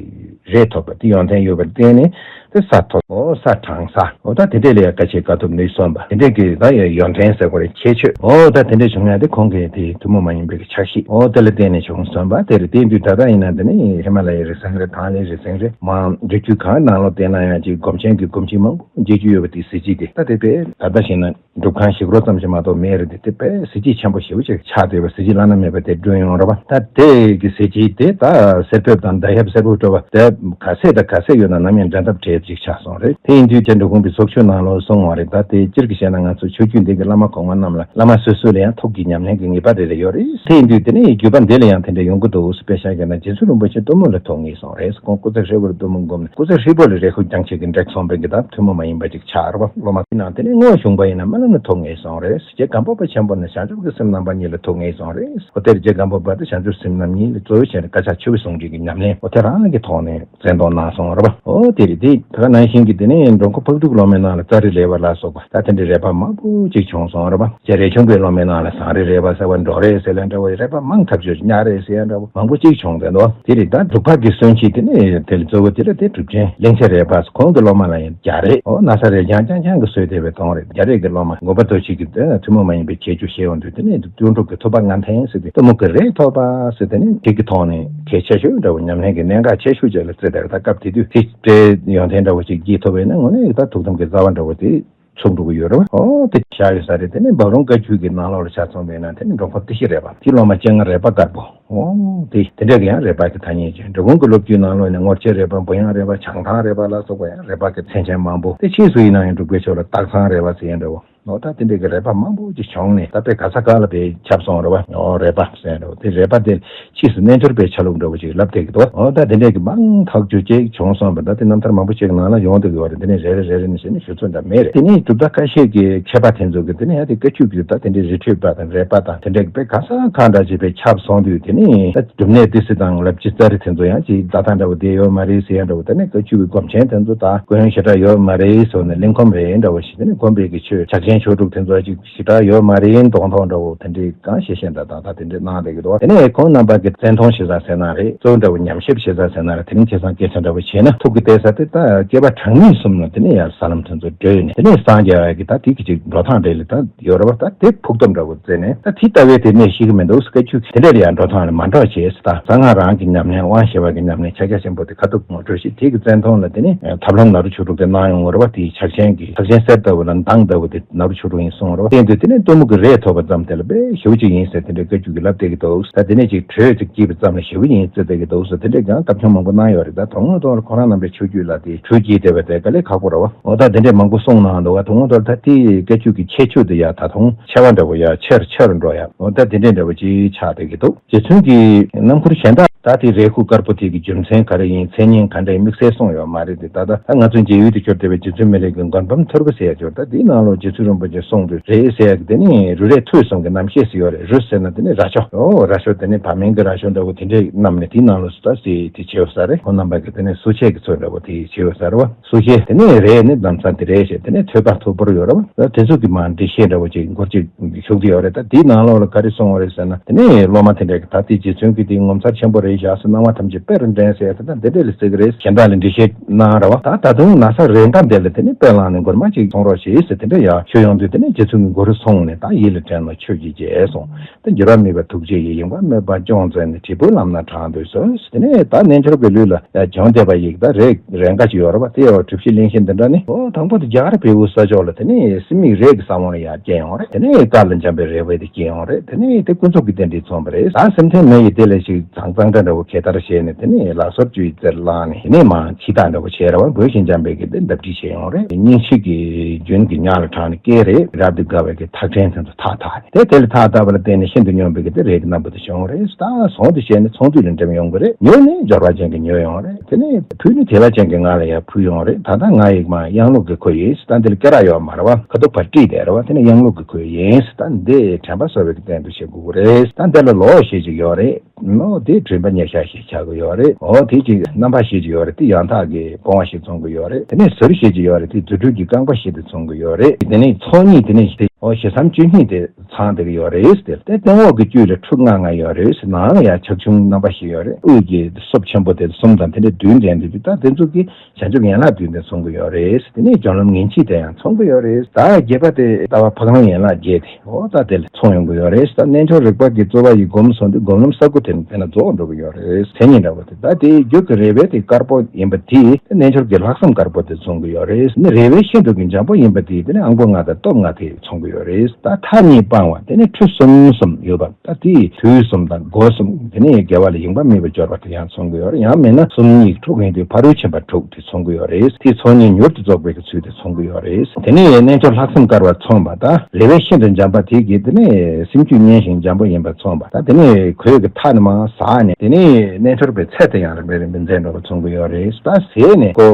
རས་ཐོབ་པ་དེ་ཡོན་ཏན་ཡོད་པར་བརྟེན་ནས། དེ་ས་མཐོ། འོ་ས་གྲང་ས། འོ་ད་དེ་འདྲས་ལ་ཡང་དཀའ་སྤྱད་དཀའ་ཐུབ་ནུས་སོང་པ། དེ་འདྲས་ཀྱི་ད་ཡང་ཡོན་ཏན་ཟེར་དགོས་རེད། ཁྱད་ཆོས། འོ་ད་དེ་འདྲས་བྱུང་ཡ་དེ་ཁོང་གི་དེ་ཐུན་མོང་མ་ཡིན་པའི་གི་ཕྱག་ཤེས། འོ་དེ་ལ་བརྟེན་ནས་བྱུང་སོང་པ། དེ་རེད། དེ་དུས་ད་ལྟ་ཡིན་ན་དེ་ནི་ཧི་མ་ལ་ཡའི་རི་སེང་རེད། ཐང་ལྷའི་རི་སེང་རེད། མ་རི་རྒྱུད་གང་ནང་ལོགས་བལྟས་ན་ཡང་ཅིག་སྒོམ་ཆེན་གྱི་སྒོམ་ཆེན་མང་པོ་མཇལ་རྒྱུ་ཡོད་པ་དེ་གཟི་བརྗིད་དེ། ད་དེ་དཔེ་ད་ལྟ་བྱས་ན། སྒྲུབ་ཁང་ཞིག་རོ་ཙམ་ཞིག་མ་གཏོགས་མེད་རེད་དེ། དེ་དཔེ་གཟི་བརྗིད་ཆེན་པོ་ཞེ་པོ་ཅིག་ཆགས་བསྡད་པ། གཟི་བརྗིད་བླ་ན་མེད་པ་དེ་བསྐྲུན་ཡོང་རེད་པ། ད་དེ་གི་གཟི་བརྗིད་དེ་ད་གསེར་ཕོརཔ་དང་མདའ་ཡབ་སེར་པོ་སྤྲོ་བ་དེ་ག་ཚད་དང་ག་ཚད་ཡོད་ན་ནམ་ཡང་འགྲན་ཟླ་བྲལ་ཅིག་ཆགས་སོང་རེད། དེ་ཡིན་དུས་རྗེ་འབྲི་གུང་པའི་ཚོགས་ཆོས་ནང་ལོགས་གསུངས་པ་རེད། ད་དེ་སྤྱིར་གྱི་བཤད་ན་ང་ཚོ་ཆོས་བརྒྱུད་འདི་གི་བླ་མ་གོང་མ་རྣམས་ལ་བླ་མ་སོ་སོ་ལ་ཡང་ཐུགས་ཀྱི་ཉམས་ལེན་གྱི་ངེས་པ་རེ་རེ་ཡོད་རེད། དེ་ཡིན་དུས་དེ་ནས་བརྒྱུད་པ་འདི་ལ་ཡང་དེ་འདྲ་ཡོང་གི་འདུག་དཔེ་བཞག་ན་རྗེ་བཙུན་རིན་པོ་ཆེ་གཏུམ་མོ་ལ་ཐུགས་ངེས་སོང་རེད། ཁོང་སྐུ་ཚེ་ཧྲིལ་པོར་གཏུམ་མོ་བསྒོམས་ནས་སྐུ་ཚེ་ཧྲིལ་པོ་ལ་རས་ཁུག་རྐྱང་ཆེ་གི་འགྲིག་སོང་བའི་གི་ད་ཐུན་མོང་མ་ཡིན་པ་ཅིག་ཆགས་རེད་པ། སློབ་མ་དེ་ནང་དེ་ནས་དངོས་བྱུང་པ་ཡིན་ན་རྨི་ལམ་ལ་ཐུགས་ངེས་སོང་རེད། རྗེ་སྒམ་པོ་པ་ཆེན་པོ་ནི་བྱང་ཆུབ་ཀྱི་སེམས་རྣམ་པ་གཉིས་ལ་ཐུགས་ངེས་སོང་རེད། འོ་དེར་རྗེ་སྒམ་པོ་པ་དེ་བྱང་ཆུབ་སེམས་རྣམ་གཉིས་ལ་གཙོ་བོ་བྱས་ནས་བཀའ་ཕྱག་ཆུ་བོའི་ཟུང་འབྲེལ་གྱི་ཉམས་ལེན་འོ་དེ་རང་གི་ཐོག་ནས་བཙན་གཏོང་གནང་སོང་རེད་པ། འོ་དེ་རེད། དེ་ད་ག་ནང་བཞིན་གྱི་དེ་ནས་འགྲོ་མགོན་ཕག་གྲུ་གི་སློབ་མའི་ནང་ལ་ཙཱ་རི་རས་པ་ལ་སོགས་པ་ད་དེ་འདྲའི་རས་པ་མང་པོ་ཅིག་བྱུང་སོང་རེད་པ། རྗེ་རས་ཆུང་པའི་སློབ་མའི་ནང་ལ་ཟངས་རི་རས་པ་ཟེར་བ། འབྲོག་རས་ཟེར་ལ་འདྲ་བའི་རས་པ་མང་ཐག་ཆོད། གཉའ་རས་ཟེར་ཡ་འདྲ་བོ་མང་པོ་ཅིག་བྱུང་བསྡད་འདུག་དེ་རེད། ད་འབྲུག་པ་གི་སོན་ཆེན་དེ་ནས་དེ་ལ་གཙོ་བོ་དེ་ལ་དེ་གྲུབ་ཆེན་གླིང་ཆེན་རས་པ། ཁོང་གི་སློབ་མ་ལ་ཡང་རྒྱ་རས། འོ་ན་ས་རས་རྐྱང་རྐྱང་རྐྱང་གི་སྲོལ་དེ་བས་གཏོང་རེད། རྒྱ་རས་ཀྱི་སློབ་མ་མགོན་པོ་རྡོ་རྗེ་གིས་དེ་ཐུན་མོང་མ་ཡིན་པའི་ཁྱད་ཆོས་ཤེས་ཡོང་དུས་དེ་ནས་ལྟོས་གྲུབ་ཀྱི་ཐུབ་པ་ལྔ་ལྡན་ཟེར་ཏེ་གཏུམ་མོ་གི་རས་ཐོབ་པ་ཟེར། དེ་ནས་དེ་གི་ཐོག་ནས་གལ་ཆེ་ཤོས་འདྲ་བོ་ཉམས་ལེན་གྱི་གནད་འགག་ཆེ་ཤོས་ཅིག་ལ་བརྩིས་ཏེ། ད་སྐབས་དེ་དུས་དེ་འདྲའི་ཡོན་ཏན་འདྲ་བོ་ཞིག་རྒྱས་ཐུབ་པ་ཡིན་ན་དངོས་གནས་ད་ཐུགས་དམ་གྱི་རྩ་བ་འདྲ་བོ་དེ་ཚུགས་འགྲོ་གི་ཡོད་རེད་བ། ཨོ་དེ་བཞག་ཡོད་ས་རེད། དེ་ནས་འབའ་རོང་བཀའ་བརྒྱུད་ཀྱི་ནང་ལོགས་ལ་ཆ་མཚོན་པ་ཡིན་ན་དེ་ནི་འབྲོང་ཁོ་ཏི་ཤི་རས་པ། དེའི་སློབ་མ་སྤྱན་སྔ་རས་པ་དཀར་པོ། ཨོ་དེ་དེ་འདྲ་གི་ཡང་རས་པ་གི་ཐ་སྙད་ཅན། འབྲི་གུང་གི་སློབ་བརྒྱུད་ནང་ལོགས་ནས་ངོར་ཆེན་རས་པ། འབུ་ཡང་རས་པ། བྱང་ཐང་རས་པ་ལ་སོགས་པ་ཡང་རས་པ་གི་མཚན་ཅན་མང་པོ། དེ་ཕྱིས་སུ་ཡིན་ན་ཡང་འབྲུག་པའི་ཕྱོགས་ལ་སྟག་ཚང་རས་པ་ཟེར་ཡང་འདྲ་བོ། འོ་ད་དེ་འདྲའི་གི་རས་པ་མང་པོ་ཅིག་བྱུང་ནས་ད་དཔེ་ག་ས་ག་ལ་དཔེ་ཁྱབ་སོང་རེད་བ། འོ་རས་པ་ཟེར་འདྲ་བོ་དེ་རས་པ་དེ་ཕྱིས་སུ་རྣལ་འབྱོར་པའི་ཆ་ལུགས་འདྲ་བོ་ཅིག་ལབ་བསྡད་ཀྱི་འདུག་འོ་ད་དེ་འདྲའི་གི་མང་ཐག་ཆོད་ཅིག་བྱུང་སོང་བ། ད་དེ་རྣམ་ཐར་མང་པོ་ཅིག་ནང་ལ་ཡོང་བསྡད་ཀྱི་ཡོད་རེད། འདི་ནས་རེ་རེ་རེ་རེ་ནས་བཤད་ན་ཞུ་ཚོད་འདྲ་མེད་རེད། དེ་ནས་གྲུབ་མཐའ་ཁ་ཤས་ཀྱི་མཁས་པ་དེ་ཚོ་གི་དེ་ནས་ཡང་དེ་བཀའ་ཆོས་ཀྱི་ད་དེ་འདྲའི་རི་ཁྲོད་པ་དང་རས་པ་དང་དེ་འདྲའི་གི་དཔེ་ག་ས་གང་འདྲ་ཅིག་དཔེ་ཁྱབ་སོང་དུས་དེ་ནས་ད་སྒྲུབ་གནས་ཏི་སེ་དང་ལབ་ཅི་ཙ་རི་དེ་ཚོ་ཡང་ཅིག་ད་ལྟ་འདྲ་བོ་བསྡད་ཡོད་མ་རེད་ཟེར་ཡ་འདྲ་བོ། ད་ནི་བཀའ་ཆོས་ཀྱི་སྒོམ་ཆེན་དེ་ཚོ་ད་སྐུ་ཡོན་ཞེ་དྲག་ཡོད་མ་རེད་ཟེར་ནས་གླེང་ཁོམ་རེད་འདྲ་བོ་ཞིག་དེ་ནི་དགོན་པའི་གི་ཆོས་ཕྱག་ཆེན་ཆོས་དྲུག་དེ་ཚོ་ཅིག་ཞེ་དྲག་ཡོད་མ་རེད་མདོག་མདོག་འདྲ་བོ་དེ་འདྲའི་གང་བཤད་བཤད་འདྲ་དང་ད་དེ་འདྲའི་གནང་བསྡད་ཀྱི་འདུག་དེ་ནས་ཁོང་རྣམ་པ་གི་བཙན་མཐོང་ཞེ་ས་ཟེར་ན་རེད། གཙོ་བོ་འདྲ་བོ་ཉམས་ཞིབ་ཞེ་ས་ཟེར་ན་རེད། དེ་རིང་ཁ་སང་སྐད་ཆ་འདྲ་བོ་བྱས་ན་ཐུགས་ཀྱི་གཏད་ས་དེ་ད་སྐྱེས་པ་གྲངས་མེད་གསུམ་ལ་དེ་ནས་ཡར་ས་ལམ་དེ་ཚོ་བགྲོད་ནས་དེ་ནས་སངས་རྒྱ་བའི་གི་ད་དེ་གི་ཅིག་འགྲོ་སྟངས་རེད་ལ་ད་ཡོད་རེད་བ། ད་དེ་ཕུགས་བསམ་འདྲ་བོ་བཙལ་ནས་ད་དེ་ལྟ་བའི་དེ་གནས་ཤིག་གི་མི་འདུག་བཀའ་ཆོས་དེ་འདྲ་ལ་ཡང་འགྲོ་སྟངས་ལ་མ་འགྲོ་བྱས་ད་གསང་སྔགས་རང་གི་ཉམས་ལེན་དབང་ཞེས་པ་གི་ཉམས་ལེན་ཕྱག་རྒྱ་ཆེན་པོ་དེ་ཁ་ཐུག་ངོ་སྤྲོད་ཞིག་དེ་གི་བཙན་མཐོང་ལ་དེ་ནས་ཐབས་ལམ་ནཱ་རོ་ཆོས་དྲུག་དེ་གནང་ཡོང་བ་རེད་བ། དེའི་ཕྱག་ཆེན་གི་ཕྱག་ཆེན་གསེར་ལྟ་བུ་ལ་མདངས་ལྟ་བུ་དེ་ནཱ་རོ་ཆོས་དྲུག་ཡིན་གསུངས་རེད་བ། དེ་འདུག་དེ་ནས་གཏུམ་མོ་གི་རས་ཐོབ་པ་ཙམ་དེ་ལ་དཔེ་ཞེ་པོ་ཅིག་ཡིན་ཟེར་དེ་འདྲའི་བཀའ་བརྒྱུད་ཀྱི་ལབ་བསྡད་ཀྱི་འདུག་ད་དེ་ནས་ཅིག་དྲོད་ཅིག་སྐྱེས་པ་ཙམ་ལ་ཞེ་པོ་ཡིན་ཟེར་བསྡད་ཀྱི་འདུག་ཟེར་དེ་འདྲའི་གང་ཐབས་མཁས་མང་པོ་གནང་ཡོད་རེད། ད་དོན་དངོས་ཐོག་ལ་ཁོ་རང་རྣམ་པའི་ཆོས་བརྒྱུད་ལ་དེ་དྲོད་སྐྱེས་བསྡད་པ་དེ་དཀའ་ལས་ཁག་པོ་རེད་བ། འོ་ད་དེ་འདྲས་མང་པོ་གསུངས་གནང་འདུག་བ། དོན་དངོས་ཐོག་ལ་ད་དེའི་བཀའ་བརྒྱུད་ཀྱི་ཁྱད་ཆོས་དེ་ཡང་ད་དུང་ཆེ་བ་འདྲ་བོ་ཡང་ཆེ་རུ་ཆེ་རུ་འགྲོ་ཡ། འོ་ད་དེ་འདྲས་འདྲ་བོ་ཅིག་ཆགས་བསྡད་ཀྱི་འདུག་རྗེ་བཙུན་གྱི་རྣམ་མཁོར་གཞན་དག་ད་དེ་རས་ཁུག་དཀར་པོ་དེ་གི་རྒྱུ་མཚན་ག་རེ་ཡིན། མཚན་སྙན་ག་འདྲ་ཡིན། དམིགས་བསལ་གསུངས་ཡོད་མ་རེད་དེ། ད་ལྟ་ད་ང་ཚོའི་མཇལ་ཡུལ་དུ་གྱུར་བསྡད་པའི་རྗེ་བཙུན་མི་ལའི་གི་མགོན་པང་ཐོར་བུ་ཟེར་ཡ་གྱུར། ད་དེའི་ནང་ལོགས་རྗེ་བཙུན་རིན་པོ་ཆེ་གསུངས་དུས་རས་ཟེར་ཡ་གི་དེ་ནི་རུ་རས་ཐུད་གསུམ་གྱི་རྣམ་ཤེས་སུ་ཡོད་རེད། རུ་ཟེར་ན་དེ་ནི་ར་ཤོ། ཨོ་ར་ཤོ་དེ་ནི་བ་མིང་གི་ར་ཤོ་འདྲ་བོ་དེ་འདྲའི་བསྣམས་ནས་དེའི་ནང་ལོགས་སུ་ད་ཟེ་དེ་བྱེད་ས་རེད། ཁོང་རྣམ་པ་གི་དེ་ནི་གསོ་དཔྱད་ཀྱི་ཚུལ་འདྲ་བོ་དེ་བྱེད་ས་རེད་བ། གསོ་དཔྱད་དེ་ནི་རས་ནི་ལམ་སང་དེ་རས་བྱས་དེ་ནི་ཐོད་པ་མཐུག་པོར་ཡོད་རེད་བ། ད་དེ་ཚོ་གི་མ་འགྲེལ་བཤད་འདྲ་བོ་ཅིག་འགོར་ཅིག་ཞུགས་ཀྱི་ཡོད་རེད། ད་དེའི་ནང་ལོགས་ལ་ག་རེ་གསུངས་པ་རེད་ཟེར་ན་དེ་ནི་སློབ་མ་དེ་འདྲ་གི་ད་དེ་རྗེ་བཙུན་གྱི་དེ་ངོ་མཚར་ཆེན་པོ་རེད་བཞག་ཟེར། སྣང་བ་ཐམས་ཅད་དཔེ་རུ་འདྲེན་ཟེར་ཡ་ད་འདི་འདྲ་ལ་ཟེར་གི་རེད། གཞན་དག་ལ་འགྲེལ་བཤད་གནང་ར་བ། ད་ད་དུང་ན་ཚ་རེ་འགའ་འདི་ལ་དེ་ནི་དཔེ་བླངས་ནས་མགུར་མ་ཅིག་གསུང་རོགས་བྱེད་ཟེར་དེ་འདྲ་ཡང་ཞུ་ཡོང་དུས་དེ་ནི་རྗེ་བཙུན་གྱི་མགུར་གསུངས་ནས་ད་ཡིད་ལ་དྲན་ནས་ཆོས་ཀྱི་རྒྱལ་གསུངས། ད་འགྱུར་བ་མེད་པ་ཐུགས་རྗེ་ཡིས། ཡེངས་པ་མེད་པ་སྐྱོང་མཛད་ནས། དྲིལ་བུ་ལམ་སྣ་དྲངས་ཏེ་གསོལ། དེ་ནས་ད་རྣལ་འབྱོར་པའི་ལུས་ལ་བྱུང་བསྡད་པ་ཡི་ད་རས་རས་འགའ་ཅིག་ཡོད་རེད་བ། དེ་ཡང་གྲུ་བཞི་གླེང་གཞི་འདི་འདྲ་ནི་ཨོ་དང་པོ་དེ་རྒྱ་གར་བལ་པོའི་ས་ཕྱོགས་ལ་དེ་ནས་སྲིན་མིག་རས་ཀྱི་ས་བོན་ཡང་སྐྱེས་ཡོང་རེད། དེ་ནས་དཀར་ལ་འཇམ་པའི་རས་བལ་དེ་སྐྱེས་ཡོང་རེད། དེ་ནས་དེ་ཀུན་རྫོབ་ཀྱི་རྟེན་འབྲེལ་མཚོན་པ་རེད། ད་སེམས་རྟེན་མེ་ཡི་དེ་ལས་ཞིག་གཙང་གཙང་སྦྲ་འདྲ་བོ་གད་བདར་བྱས་ནས་དེ་ནས་ལག་སོར་བཅུའི་རྩེར་བླངས་ནས་དེ་ནས་མར་ཁྱི་དག་འདྲ་བོ་བྱས་ར་བ། འབོད་ཤིང་འཇམ་པའི་གི་དེ་འདབ་དྲིལ་བྱས་ཡོང་རེད། སྙིང་ཤིང་གི་རྒྱུན་གྱི་ཉག་ལ་དྲངས་ནས་སྐེ་རེད། རབ་ཏུ་དགའ་བའི་གི་ཐག་ཕྲེང་དེ་ཚོ་ཐག་བཏགས་ནས་དེ་དེ་ལ་ཐག་བཏགས་པ་ལ་བརྟེན་ནས་ཤིན་ཏུ་སྙོམས་པའི་གི་དེ་རས་ཀྱི་སྣ་བུག་དེ་བྱུང་རེད། ད་ཟོང་དེ་བྱས་ནས་ཚོང་འདུས་ལ་འགྲིམ་ཡོང་གི་རེད། ཉོས་ནས་འབྱོར་བ་ཅན་གྱིས་ཉོས་ཡོང་རེད། དེ་ནས་ཕུལ་ནས་དད་པ་ཅན་གྱིས་ང་ལ་ཡང་ཕུལ་ཡོང་རེད། ད་ལྟ་ང་ཡིག་མ་གཡང་ལུག་གི་ཁོལ་ཡིན། ད་འདི་ལ་སྐེ་རགས་ཡོད་མ་རེད་བ། ཁ་ཐུག་ཕར་དཀྲིས་བསྡད་རེད་བ། དེ་ནས་གཡང་ལུག་གི་ཁོལ་ཡིན། ད་འདི་དྲན་པ་གསོ་བའི་གི་རྟེན་དུ་བྱེད་དགོས་ཀྱི་རེད། ད་འདི་ལ་ལོག་ཞེས་ཅིག་ཡོད་རེད། ནོ་དེ་དྲན་པ་ཉེར་ཞགས་ཤིག་ཆགས་ཀྱི་ཡོད་རེད། འོ་དེ་ཅིག་རྣམ་པ་ཞེས་ཅིག་ཡོད་རེད། དེ་ཡང་དག་གི་སྤོང་བ་ཞིག་མཚོན་གྱི་ཡོད་རེད། དེ་ནས་ཟུར་ཞེས་ཅིག་ཡོད་རེད། དེ་རྫུ་འཕྲུལ་གྱི་རྐང་པ་ཞིག་ཏུ་མཚོན་གྱི་ཡོད་རེད། དེ་ནས་ཚོགས་གཉིས་དེ་ནས་དེ་འོ་ཞེ་སའམ་བཅུ་གཉིས་དེ་ཚང་བསྡད་ཀྱི་ཡོད་རེད་ཟེར། དེ་སྟེང་འོག་གི་བཅུད་ལ་ཁྲུ་ལྔ་ལྔ་ཡོད་རེད་ཟེར། ནང་ལ་ཡང་ཆག་ཆུང་རྣམ་པ་ཞིག་ཡོད་རེད། དབུས་ཀྱི་སོབ་ཆེན་པོ་དེ་གསུམ་དང་དེ་འདྲ་བདུན་ལྡན་དུས་ད་དེ་ཚོ་གི་བྱང་ཆུབ་ཡན་ལག་བདུན་དེ་མཚོན་གྱི་ཡོད་རེད། དེ་ནས་སྦྱོར་ལམ་ངན་ཕྱིས་དེ་ཡང་མཚོན་གྱི་ཡོད་རེད། ད་བརྒྱད་པ་དེ་ལྟ་བ་འཕགས་ལམ་ཡན་ལག་བརྒྱད་དེ་འོ་ད་དེ་ལ་མཚོན་ཡོང་གི་ཡོད་རེད། ད་རྣལ་འབྱོར་རིག་པ་གི་རྩོལ་བ་ཡིས་སྒོམ་སོང་དུས་སྒོམ་ལམ་ས་དགུ་དེ་དེ་ན་རྫོགས་འགྲོ་གི་ཡོད་རེད། མཚན་ཉིད་འདྲ་བོ་དེ་ད་དེ་རྒྱུད་ཀྱི་རས་བལ་དེ་དཀར་པོ་ཡིན་པ་དེས་དེ་རྣལ་འབྱོར་གྱི་ལྷག་བསམ་དཀར་པོ་དེ་མཚོན་གྱི་ཡོད་རེད། ནི་རས་བལ་ཤིན་ཏུ་གི་འཇམ་པོ་ཡིན་པ་དེས་དེ་ནི་ཨང་པོ་ལྔ་དང་སྟོབས་ལྔ་དེ་མཚོན་གྱི་ཡོད་རེད། ད་མཐའ་གཉིས་སྤང་བ་དེ་ནི་ཁྲུ་གསུམ་གསུམ་ཡོད་པ། ད་དེའི་དུས་གསུམ་དང་སྒོ་གསུམ་དེ་ནས་དགེ་བ་ལ་ཡེངས་པ་མེད་པར་སྦྱོར་བ་དེ་ཡང་མཚོན་གྱི་ཡོད་རེད། ཡང་མིན་ན་གསུམ་གཉིས་དྲུག་ཡིན་དུས་ཕ་རོལ་ཕྱིན་པ་དྲུག་དེ་མཚོན་གྱི་ཡོད་རེད། དེའི་ཚོགས་གཉིས་མྱུར་དུ་རྫོགས་པའི་ཚུལ་དེ་མཚོན་གྱི་ཡོད་རེད། དེ་ནས་རྣལ་འབྱོར་ལྷག་བསམ་དཀར་བ་མཚོན་པ་དང་རས་བལ་ཤིན་ཏུ་འཇམ་པ་དེ་གིས་དེ་ནས་སེམས་རྒྱུད་མཉེན་ཞིང་འཇམ་པོ་ཡིན་པ་མཚོན་པ་དང་། དེ་ནས་གོས་ཀྱི་མཐའ་ནི་མར་ཟག་ནས་དེ་ནས་རྣལ་འབྱོར་པའི་ཚད་དེ་ཡང་རིམ་པས་རིམ་པས་འཛད་འགྲོ་བ་མཚོན་གྱི་ཡོད་རེད། ད་ཟས་ནས་ཀོ་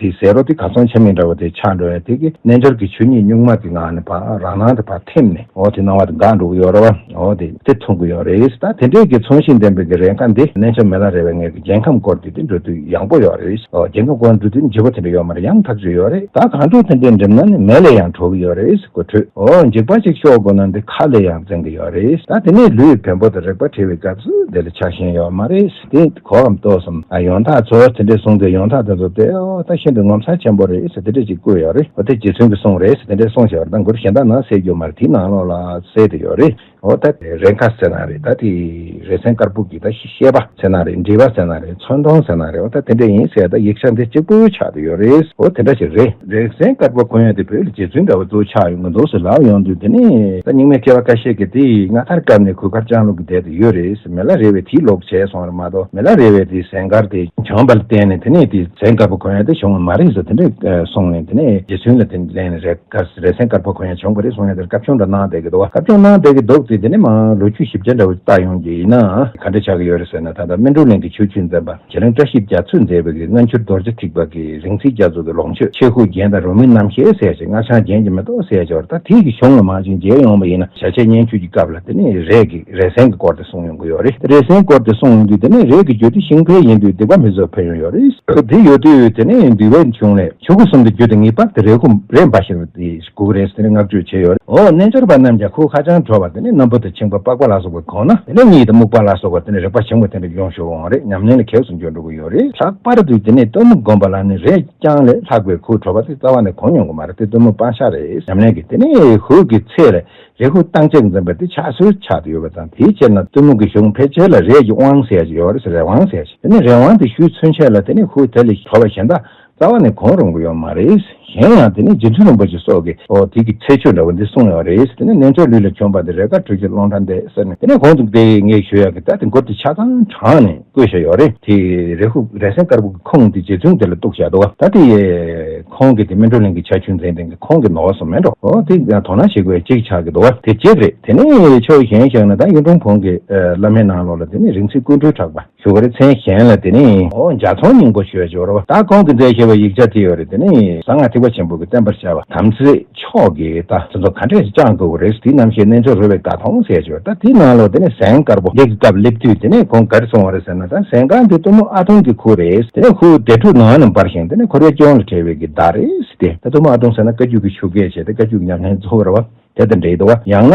དེའི་ཟས་རོ་དེ་གར་སོང་ཆ་མེད་འདྲ་བོ་དེ་ཆགས་འགྲོ་བས། དེ་གི་རྣལ་འབྱོར་གྱི་ཆོས་ཉིད་གཉུག་མ་གི་ངང་ནས་ཕར་རང་སྣང་དུ་ཕར་ཐིམ་ནས་འོ་དེ་སྣང་བ་དེ་འགག་འགྲོ་གི་ཡོད་རེད་བ། འོ་དེ་དེ་མཚོན་གྱི་ཡོད་རེད། ད་དེ་འདྲའི་གི་མཚོན་བྱེད་ལྡན་པའི་གི་རས་ཁ་འདི་རྣལ་འབྱོར་མི་ལ་རས་པའི་ངོས་ཀྱི་རྒྱལ་ཁམས་སྐོར་དེ་དེ་འགྲོ་དུས་ཡངས་པོ་ཡོད་རེད། འོ་རྒྱལ་ཁམས་སྐོར་འགྲོ་དུས་ལྗིད་པོ་དེ་འདྲ་ཡོད་མ་རེད། ཡང་ཐག་ཆོད་ཡོད་རེད། ད་གང་འགྲོ་དེ་འདྲའི་འགྲིམ་ན་ནི་མེ་ལས་ཡང་དྲོ་གི་ཡོད་རེད། གོ་འཕྲོད་འོ་འཇིགས་པ་ཅིག་ཤོར་དགོས་ན་འདི་ཁ་ལས་ཡང་འཛེམ་གི་ཡོད་རེད། ད་དེ་ནས་ལུས་བེམ་པོ་དང་རེག་པ་བྲལ་བའི་སྐབས་སུ་དེ་ལ་ཆགས་ཞེན་ཡོད་མ་རེད། དེ་གོའམ་ལྟོས་སམ། ཨ་ཡོན་བདག་ཚོ་དེ་འདྲས་གསུངས་ཏེ་ཡོན་བདག་དེ་ཚོ་དེ་ཨོ་ད་ཤིན་ཏུ་ངོ་མཚར་ཆེན་པོ་རེད་ཟེར་དེ་འདྲས་ཅིག་བཀོད་ཡོད་རེད། འོ་དེ་རྗེ་བཙུན་གྱིས་གསུངས་རེད་ཟེར་དེ་འདྲས་གསུངས་བཞག་པ་དང་མགུར་གཞན་དག་ནང་གསལ་རྒྱུ་མ་རེད། དེའི་ནང་ལོགས་ལ་གསལ་དེ་ཡོད་རེད། འོ་ད་རེ་འགའ་ཟེར་ན་རེད། ད་དེ་རེ་ཟན་དཀར་པོ་གི་ད་བཤད་པ་ཟེར་ན་རེད། འབྲི་བ་ཟེར་ན་རེད། ཚོན་མདོངས་ཟེར་ན་རེད། འོ་ད་དེ་འདྲ་ཡིན་ཟེར། ད་ཡིག་ཆ་འདི་གཅིག་པུ་ཆགས་བསྡད་ཡོད་རེད། འོ་དེ་འདྲ་ཞིག་རེད། རེ་ཟན་དཀར་པོ་གོན་ཡ་དེ་བོད་ལ་རྗེ་བཙུན་འདྲ་བོ་ཚོ་ཆགས་ཡོང་གི་འདུག་ཟེར་ལབ་ཡོང་དུས། དེ་ནས་ད་རྙིང་མའི་སྐྱེ་བ་ཁ་ཤས་ཀྱིས་དེ་སྔ་དར་བཀབ་ནས་གོས་དཀར་ལྕང་ལོ་གི་བསྡད་དེ་ཡོད་རེད་ཟེར། མི་ལ་རས་པས་དེ་ལོག་བྱས་སོང་རེད་མ་གཏོགས། མི་ལ་རས་པས་དེ་ཟན་དཀར་དེ་བྱུང་བ་ལ་བརྟེན་ནས་དེ་ནས་དེ་ཟན་དཀར་པོ་གོན་ཡ་དེ་བྱུང་བ་མ་རེད་ཟེར། དེ་འདྲ་གསུངས་ནས། དེ་ནས་རྗེ་བཙུན་ལ་དེ་ལན་ནས་རེ་དཀར་རེ་ཟན་དཀར་པོ་གོན་ཡ་བྱུང་བ་རེད་གསུང་ཡ་དེར་བཀའ་ཆོས་འདྲ་གནང་བསྡད་ཀྱི་འདུག་བ། བཀའ་ཆོས་གནང་བསྡད་ཀྱི་འདུག་སྟེ། དེ་ནས་མར་ལོ་རྒྱུས་ཞིབ་ཆ་འདྲ་བོ་བལྟ་ཡོང་གི་ཡིན་ན་ག་འདྲ་ཆགས་ཀྱི་ཡོད་རེད་ཟེར་ན། ད་ལྟ་སྨིན་གྲོལ་གླིང་གི་ཆོས་བརྒྱུད་འཛིན་པ་རྗེ་བློན་བཀྲ་ཤིས་རྒྱ་མཚོས་མཛད་པའི་གི་རྣལ་འབྱོར་རྡོ་རྗེ་ཐེག་པ་གི་རིང་བསྲེལ་རྒྱ་མཚོ་གི་ལོངས་སྤྱོད། ཆོས་སྐུ་རྒྱན་དང་རོལ་མོའི་རྣམ་བཤད་ཟེར་ཞིང་སྔགས་འཆང་རྒྱན་གྱི་མེ་ཏོག་ཟེར་ཞོར། ད་དེ་གི་གཞུང་ལ་མར་ཅིག་མཇལ་ཡོང་བ་ཡིན་ན། ཞལ་ཆད་སྙན་བརྒྱུད་ཀྱི་སྐབས་ལ་དེ་ནས་རས་ཀྱི་རེ་ཟན་གྱི་སྐོར་དེ་གསུངས་ཡོང་གི་ཡོད་རེད། རེ་ཟན་སྐོར་དེ་གསུངས་ཡོང་དུས། དེ་ནས་རས་ཀྱི་རྒྱུ་དེ་ཤིང་ཕོར་ཡིན་དུས་སྡིག་པ་མི་བཟོད་ཕན་ཡོན་ཡོད་རེད། དེ་ཡོད་དུས་དེ་ནས་འདུལ་བའི་གཞུང་ལས་ཆོས་སྐུ་གསུམ་དུ་རྒྱུ་དེ་ངེས་པར་དུ་རས་ཁུག་རས་འབར་ཞིང་དེ་དགོས་རེད་ཟེར་ནས་བསྔགས་བརྗོད་བྱས་ཡོད་རེད། འོ་རྣལ་འབྱོར་པ་རྣམས་ཀྱང་ཁུག་ཧ་ཅང་དྲོ་བ་དེ་ནས་སྣུམ་པོ་དང་ཕྱིང་པ་པགས་པ་ལ་སོགས་པ་གོན་ན། དེ་ནས་གཉིད་དང་སྨུག་པ་ལ་སོགས་པ་དེ་ནས་རེག་པ་ཆེན་པོ་དེ་འདྲ་ཡོང་ཤོར་འོང་རེད། ཉམས་ལེན་ལ་གེགས་སུ་འགྱུར་འགྲོ་གི་ཡོད་རེད། ལྷག་པར་དུ་དེ་ནས་གཏི་མུག་བསྒོམ་པ་ལ་ནི་རས་རྐྱང་ལས་ལྷག་པའི་ཁུག་དྲོ་བ་དེ་རྩ་བ་ནས་གོན་ཡོང་གི་མ་རེད། དེ་གཏི་མུག་སྤང་བྱ་རེད། ཉམས་ལེན་གྱི་དེ་ནས་ཧུད་ཀྱི་ཚད་ལ་རས་ཁུག་བཏང་བྱས་འཛིན་པ་དེ་ཆགས་སྲོལ་ཆགས་ཏེ་ཡོད་པ་དང་། དེའི་ཕྱིར་ན་གཏི་མུག་གི་གཞུང་ཕལ་ཆེར་ལ་རས་ཀྱི་དབང་ཟེར་ཡ་ཅིག་ཡོད་རེད་ཟེར། རས་དབང་ཟེར་ཡ་ཅིག་དེ་ནས་རས་དབང་དེ་ཞུས་ཚུན་ཆད་ལ་དེ་ནས་ཧུད་དེ་ལས་དྲོ་བ་གཞན་དག་རྩ་བ་ནས་གོན་རུང་གི་ཡོད་མ་རེད། གཞན་ཡང་དེ་ནས་རྗེ་བཙུན་རིན་པོ་ཆེ་སོགས་ཀྱིས་འོ་དེ་གི་ཚེ་ཆོས་འདྲ་བོ་འདི་གསུངས་ཡོད་རེད། དེ་ནས་རྣལ་འབྱོར་ལུས་ལ་བྱུང་བ་དེ་རས་དཀར་དྲོད་ཀྱི་རླུང་ཕྲ་འདས་ཟེར་ནས། དེ་ནས་གོང་དུ་དེ་ངས་ཞུ་ཡག་གི་ད་དེ་མགུར་དེ་ཆ་ཚང་དྲངས་ནས་བཀོད་བཞག་ཡོད་རེད། དེ་རས་ཁུག་རེ་ཟན་དཀར་པོ་གི་ཁུང་དེ་རྗེ་བཙུན་དེ་ལ་གཏུགས་བཞག་འདུག་བ། ད་དེ་ཁོང་གིས་དེ་སྨིན་གྲོལ་གླིང་གི་ཕྱག་ཆུང་མཛད་མཁན་གྱི་ཁོང་གི་ནོར་བ་སོགས་མེད་འགྲོ། འོ་དེ་ཡང་དོ་སྣང་བྱེད་དགོས་གཅིག་ཆགས་ཀྱི་འདུག་བ། དེ་གཅིག་རེད། དེ་ནས་ཕྱོགས་གཞན་བཞག་ན་ད་གཡུང་དྲུང་བོན་གྱི་བླ་མའི་ནང་ལོགས་ལ་དེ་ནས་རིག་འཛིན་ཀུན་གྲོལ་གྲགས་པ་ཞུ་བ་རེད། མཚན་གཞན་ལ་དེ་ནས་འོ་འཇའ་ཚོན་སྙིང་པོ་ཞུ་བ་ཅིག་ཡོད་རེད་བ། ད་ཁོང་གིས་མཛད་བཞག་པའི་ཡིག་ཆ་དེ་ཡོད་རེད། དེ་ནས་གསང་སྔགས་ཐེག་པ་ཆེན་པོ་གི་བསྟན་པར་ཤར་བ་དམ་ཚིག་མཆོག་གི་ད་དེ་ཚོ་ག་འདྲས་ཤིག་བཅང་དགོས་ཀྱི་རེད། དེའི་རྣམ་བཤད་རྣལ་འབྱོར་རོལ་པའི་དགའ་སྟོན་ཟེར་ཅིག་ཡོད། ད་དེའི་ནང་ལོགས་དེ་ནས་ཟན་དཀར་པོ་འདི་གི་སྐབས་སླེབས་དུས་དེ་ནས་ཁོང་ག་རེ་གསུངས་པ་རེད་ཟེར་ན། ད་ཟན་དཀར་འདི་གཏུམ་མོ་ཨ་ཐུང་གི་ཁུག་རེད། དེ་ནས་ཁུག་དེ་ཁྲུ་ནང་ནས་འབར་ཞིང་དེ་ནས་འཁོར་བའི་སྐྱོན་ལ་བྲལ་བའི་གི་མདའ་རེད་ཟེར་ཏེ། ད་གཏུམ་མོ་ཨ་ཐུང་ཟེར་ན་བཀའ་བརྒྱུད་ཀྱི་ཆོས་སྐད་བྱས་ཏེ་བཀའ་བརྒྱུད་ཀྱི་ཉམས་ལེན་གཙོ་བོ་རེད་བ། དེ་དང་འབྲེལ་འདུག་བ། ཡང་ན་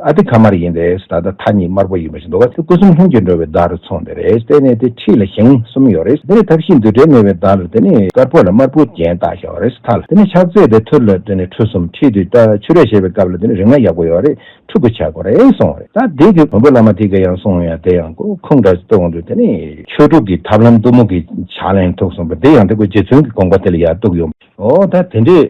ཨ་ཏི་ཁ་དམར་ཡིན་ཏེ། ད་ལྟ་མཐའ་གཉིས་དམར་པོ་ཡིན་པ་ཞིག་འདུག་བ། དེ་སྐུ་གསུམ་ལྷུན་གྱིས་གྲུབ་པའི་མདའ་རུ་མཚུངས་ཏེ་རེད། བལྟས་ནས་དེ་འཁྲིས་ལ་ཞེང་གསུམ་ཡོད་རེད། དེ་ནས་ཐབས་ཤེས་འདུ་འབྲལ་མེད་པའི་མདའ་ལ་དེ་ནས་དཀར་པོ་ལ་དམར་པོ་རྒྱན་བཏགས་བཞག་པ་རེད། མཐའ་ལ་དེ་ནས་ཕྱག་རྫས་དེ་ཐུར་ལ་དེ་ནས་ཁྲུ་གསུམ། འཁྲིས་དེ་ད་ཕྱུ་ར་བྱས་པའི་སྐབས་ལ་དེ་ནས་རིང་ན་ཡག་པོ་ཡོད་རེད། ཕྲུ་གུ་ཆགས་དགོས་རེད་གསུངས་པ་རེད། ད་དེ་གི་བོན་པོ་བླ་མ་དེ་ག་ཡང་གསུངས་ཡ་དེ་ཡང་ཁོ་ཁུངས་འདྲ་ཞིག་གཏོང་དུས་དེ་ནས་ཆོས་དྲུག་གི་ཐབས་ལམ་གཏུམ་མོ་གི་ཕྱག་ལེན་ཐུགས་གསུངས་པ་དེ་ཡང་དེ་ཁོ་རྗེ་བཙུན་གྱི་དགོངས་པ་དེ་ལ་ཡར་གཏུགས་ཡོང་། འོ་ད་དེ་འདྲས་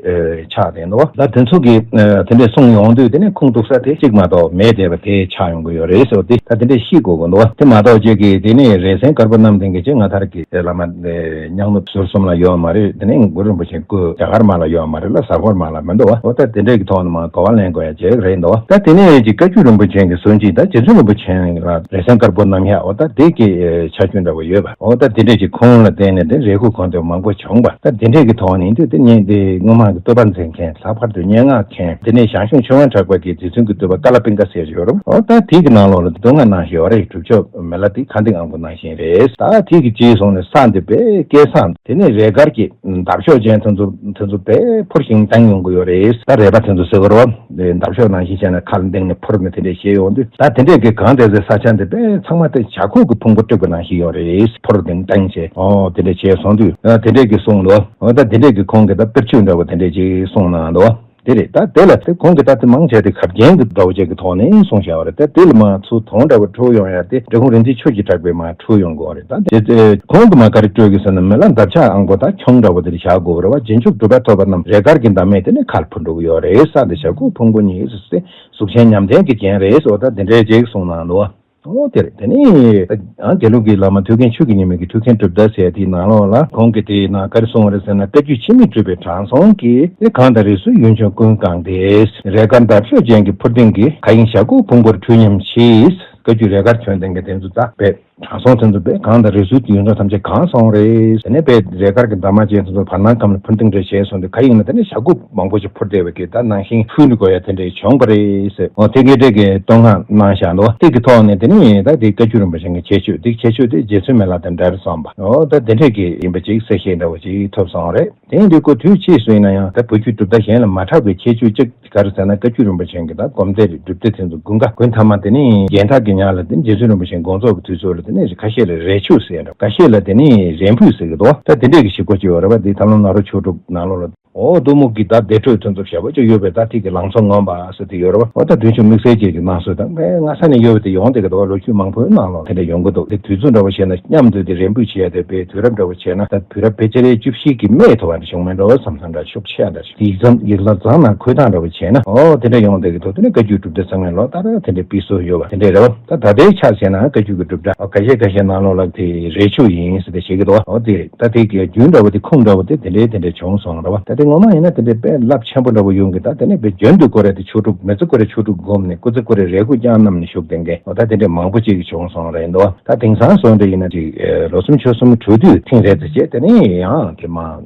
ཆགས་བསྡད་འདུག་བ། ད་དེ་ཚོ་གིས་དེ་འདྲས་གསུངས་ཡོང་དུས་དེ་ནས་ཁུངས་གཏུགས་ས་དེ་གཅིག་མ་གཏོགས་མེད་བསྡད་པ་དེ་ཆགས་ཡོང་གི་ཡོད་རེད་ཟེར་བ་དེ་ད་དེ་འདྲས་ཤེས་དགོས་ཀྱི་འདུག་བ། དེ་མ་གཏོགས་ཅིག་གིས་དེ་ནས་རེ་ཟན་དཀར་པོ་བསྣམས་ལྡན་གྱི་ཅིག་ང་ཐར་གྱི་བླ་མ་སྙིང་ནུབ་ཟུར་གསུམ་ལ་ཡོད་མ་རེད། དེ་ནས་གུ་རུ་རིན་པོ་ཆེ་སྐུ་རྒྱ་གར་མ་ལ་ཡོད་མ་རེད་ལ། ཟ་ཧོར་མ་ལ་མི་འདུག་བ། འོ་ད་དེ་འདྲས་ཀྱི་ཐོག་ནས་མ་གོ་བ་ལེན་དགོས་ཡ་ཅིག་རེད་འདུག་བ། ད་དེ་ནས་ཅིག་བཀའ་བརྒྱུད་རིན་པོ་ཆེ་གི་སྲོལ་འབྱེད་ད་རྗེ་བཙུན་རིན་པོ་ཆེ་ལ་རེ་ཟན་དཀར་པོ་བསྣམས་ཡ་འོ་ད་དེ་གི་ཕྱག་རྒྱུན་འདྲ་བོ་ཡོད་པ། འོ་ད་དེ་འདྲས་ཀྱི་ཁུངས་ལ་བརྟེན་ནས་དེ་རས་ཁུག་གོན་ཏེ་མང་པོ་བྱུང་བ། ད་དེ་འདྲས་ཀྱི་ཐོག་ནས་དེ་དེ་ངས་དེ་སྔོན་མ་གི་བསྟོད་པ་མཛད་མཁན། ལྷག་པར་དུ་སྙན་ངག་མཁན་དེ་ནས་ཞང་ཞུང་ཆོས་དབང་གྲགས་པ་གིས་རྗེ་བཙུན་གྱི་བསྟོད་པ་ཀ་ལ་པིང་ཀ་ཟེར་ཡོད་རུང་། འོ་ད་དེ་གི་ནང་ལོགས་ལ་བསྟོད་བསྔགས་གནང་བཞིན་ཡོད་རེད། གྲུབ་མཆོག་མི་ལ་དེ་ཁ་འདི་ཨང་པོ་ནང་བཞིན་རེད། ད་དེ་གི་རྗེས་སོང་ནས་ས་འདི་དཔེ་སྐལ་བཟང་། དེ་ནས་རས་དཀར་གྱི་འདབ་གཤོག་ཅན་དེ་ཚོ་དེ་ཚོ་དཔེ་འཕུར་ཞིང་ལྡིང་ཡོང་གི་ཡོད་རེད། ད་རས་པ་དེ་ཚོ་ཟེར་གི་རེད་བ། འདབ་གཤོག་ནང་བཞིན་བྱས་ནས་ཁ་ལ་ལྡིང་ནས་འཕུར་ནས་དེ་འདྲས་བྱས་ཡོང་དུས། ད་དེ་འདྲས་ཀྱི་གང་དེ་ཚོའི་ས་ཆ་འདི་དཔེ་ཚང་མ་དེ་བྱ་ཁུག་གི་ཕུང་པོ་དཀྲུགས་པ་ནང་བཞིན་ཡོད་རེད། འཕུར་ལྡིང་ལྡིང་བྱས། ཨོ་དེ་འདྲས་བྱས་སོང་དུས་དེ་འདྲས་ཀྱི་གསུང་དུ། ཨོ་ད་དེ་འདྲས་ཀྱི་ཁོང་གིས་ད་དཔེར་བརྗོད་འདྲ་བོ་དེ་འདྲས་ཅིག་གསུངས་གནང་འདུག་དེ་རེད། ད་དེ་ལ་དེ་ཁོང་གིས་ད་དེ་མང་ཆེ་དེ་གབ་རྒྱན་གྱི་འདྲ་བོ་ཅིག་གི་ཐོག་ནས་གསུངས་བཞག་པ་རེད། ད་དེ་ལ་མ་ཚུར་དོན་འདྲ་བོ་འཁྲུལ་ཡོང་ཡ་དེ་འབྲི་གུང་རིག་འཛིན་ཆོས་ཀྱི་གྲགས་པས་མ་འཁྲུལ་ཡོང་དགོས་རེད། ད་དེ་ཁོང་གིས་མ་ག་རེ་སྤྲོས་ཀྱི་ཟེར་ན། མི་ལ་འདབ་ཆགས་ཨང་པོ་ད་ཁྱུང་འདྲ་བོ་དེ་བཞག་དགོས་རེད་བ། རྗེས་འཇུག་གྲུབ་པ་ཐོབ་པ་རྣམས་རས་དཀར་གྱི་འདབ་མས་དེ་ནས་ཁ་ལ་འཕུར་འགྲོ་གི་ཡོད་རེད། ས་འདི་བྱ་ཁུག་ཕུང་པོ་ཉིད་ཟེར་ཏེ་གཟུགས་ཅན་ཉམས་ལྡན་གྱི་རྒྱན་རེད་ཟེར་བ་ད་དེ་འདྲའི་ཅིག་གསུངས་གནང་འདུག་བ། འོ་དེ་རེད། དེ་ནས་ཨ་དགེ་ལུགས་ཀྱི་བླ་མ་ཐུའུ་བཀྭན་ཆོས་ཀྱི་ཉི་མ་གི་ཐུའུ་བཀྭན་གྲུབ་མཐའ་ཟེར་དེའི་ནང་ལོགས་ལ་ཁོང་གིས་དེའི་ནང་ག་རེ་གསུངས་པ་རེད་ཟེར་ན། བཀའ་བརྒྱུད་འཆི་མེད་གྲུབ་པའི་དྲང་སྲོང་གིས། དེ་གངས་དང་རི་སུལ་ཡུལ་ལྗོངས་ཀུན་གང་སྟེ། རས་དཀར་འདབ་གཤོག་ཅན་གྱི་འཕུར་ལྡིང་གིས། མཁའ་དབྱིངས་བྱ་ཁུག་ཕུང་པོར་འཁྲུལ་སྙམ་ཞེས། བཀའ་བརྒྱུད་རས་དཀར་གྱོན་ལྡན་གྱི་དེ་ཚོ་ད་བས་དྲང་སྲོང་དེ་ཚོ་བས་གངས་དང་རི་སུལ་གྱི་ཡུལ་ལྗོངས་ཐམས་ཅད་གང་སོང་རེད། དེ་ནས་བས་རས་དཀར་གྱི་འདབ་མ་ཅན་དེ་ཚོ་བར་སྣང་ཁམས་ལ་འཕུར་ལྡིང་རེ་བྱས་སོང་དུས་མཁའ་དབྱིངས་ན་དེ་ནས་བྱ་ཁུག་མང་པོ་ཞིག་འཕུར་བསྡད་པའི་གི་ད་ནང་བཞིན་འཁྲུལ་འགྲོ་ཡ་དེ་འདྲ་བྱུང་བ་རེད་ཟེར། འོ་དེ་ངས་འདྲ་གི་བསྟོད་བསྔགས་གནང་བཞག་འདུག་དེ་གི་ཐོག་ནས་དེ་ནས་ད་དེ་བཀའ་བརྒྱུད་རིན་པོ་ཆེ་གི་ཁྱད་ཆོས། དེ་ཁྱད་ཆོས་དེ་རྗེ་བཙུན་མི་ལ་དང་འདྲ་རེད་བསམ་པ། འོ་ད་དེ་འདྲ་གི་ཡིན་པ་ཅིག་གསལ་བཤད་འདྲ་བོ་ཅིག་ཐོབ་སོང་རེད། དེ་ཡིན་དུས་ཁོ་དུས་ཕྱིས་སུ་ཡིན་ན་ཡང་ད་བོད་བརྒྱུད་གྲུབ་མཐའ་གཞན་ལ་མ་གྲགས་པའི་ཁྱད་ཆོས་གཅིག་ག་རེ་ཟེར་ན། བཀའ་བརྒྱུད་རིན་པོ་ཆེ་གི་ད་སྒོམ་བཟླས་རེད། སྒྲུབ་སྡེ་དེ་ཚོ་དགུན་ཁ་དགུན་ཐ་མ་དེ་ནས་རྒྱན་ཐག་གི་ཉག་ལ་དེ་རྗེ་བཙུན་རིན་པོ་ཆེ་དགོངས་རྫོགས་ཀྱི་དུས་ཚོད་ལ་ ནས་ཁ་ཤས་ལ་རས་ཆུ་ཟེར་འདྲ། ཁ་ཤས་ལ་དེ་ནས་རས་འབུད་ཟེར་གི་འདུག་ད་དེ་འདྲས་ཀྱི་ཞིག་གོ་ཅིག་ཡོད་རེད་པ། དེ་ཐབས་ལམ་ནཱ་རོ་ཆོས་དྲུག་ནང་ལོགས་ལ། འོ་གཏུམ་མོ་གི་ད་བདེ་དྲོད་ཐོན་ཚུལ་བྱ་བ་ཅིག་ཡོད་པས། ད་ཐིག་གི་ལང་ཚོ་ངོམ་པ་ཟེར་དེ་ཡོད་རེད་པ། འོ་ད་བདུན་ཅུ་དམིགས་བསལ་ཅན་གྱི་སྣང་ཚུལ་དང་ངས་སྔ་ས་ནས་ཡོད་པ་དེ་ཡོང་བསྡད་ཀྱི་འདུག་ལོ་རྒྱུས་མང་པོའི་ནང་ལོགས་དེ་འདྲ་ཡོང་གི་འདུག་དེ་དུས་ཚོད་འདྲ་བོ་བྱས་ན་མཉམ་དུ་དེ་རས་འབུད་བྱེད་ཡ་དེ་དཔེ་དུས་རབས་འདྲ་བོ་བྱས་ན། ད་བུ་རབས་ཕལ་ཆེར་བཅུ་བཞི་གི་སྨད་དུ་བ་འདྲ་བྱུང་མེད་འགྲོ་བསམ་བསམ་འདྲ་ཤུགས་ཆེ་འདྲ་ཞིག་ཡིག་ཚང་ཡིག་ལ་ཚང་ན་འཁོད་སྟངས་འདྲ་བོ་བྱས་ན། འོ་དེ་འདྲ་ཡོང་བསྡད་ཀྱི་འདུག་དེ་ནས་བཀའ་བརྒྱུད་གྲུབ་མཐའ་ཚང་མའི་ལོ་ལྟར་དེ་འདྲ་ཕུལ་སྲོལ་ཡོད་པ་དེ་འདྲ་རེད་པ། ད་ད་ལྟའི་ཆ་བཞག་ན་བཀའ་བརྒྱུད་ཀྱི་སྒྲུབ་གྲྭ་འོ་ཁ་ཤས་ཁ་ཤས་ནང་ལོགས་ལ་དེ་རས་ཆུ་ཡིན་ཟེར་ཏེ་བཤད་ཀྱི་འདུག་འོ་དེ་རེད། ད་དེ་གི་རྒྱུན་འདྲ་བོ་དེ་ཁུངས་འདྲ་བོ་དེ་དེ་འདྲའི་དེ་འདྲའི་བྱུང་སོང་རེད་བ། ད་དེ་ངོ་མ་ཡིན་ན་དེ་འདྲའི་དཔེ་རླབས་ཆེན་པོ་འདྲ་བོ་ཡོང་གི། ད་དེ་ནས་དཔེ་རྒྱུན་དུ་དགོས་རེད་དེ། ཆོས་དྲུག་མི་ཚེ་ཁོ་རའི་ཆོས་དྲུག་བསྒོམས་ནས་སྐུ་ཚེ་ཁོ་རའི་རས་ཁུག་བརྐྱངས་བསྣམས་ནས་བཞུགས་བསྡད་མཁན་འོ་ད་དེ་འདྲའི་མང་པོ་ཅིག་བྱུང་སོང་རེད་འདུག་ད་དེང་སང་བཟོ་འདྲ་ཡིན་ན་ཅིག་ལོ་གསུམ་ཕྱོགས་གསུམ་གྲོལ་དུས་ཐེངས་རེ་ཙམ་བྱས། དེ་ནས་ཡང་དེ་མ་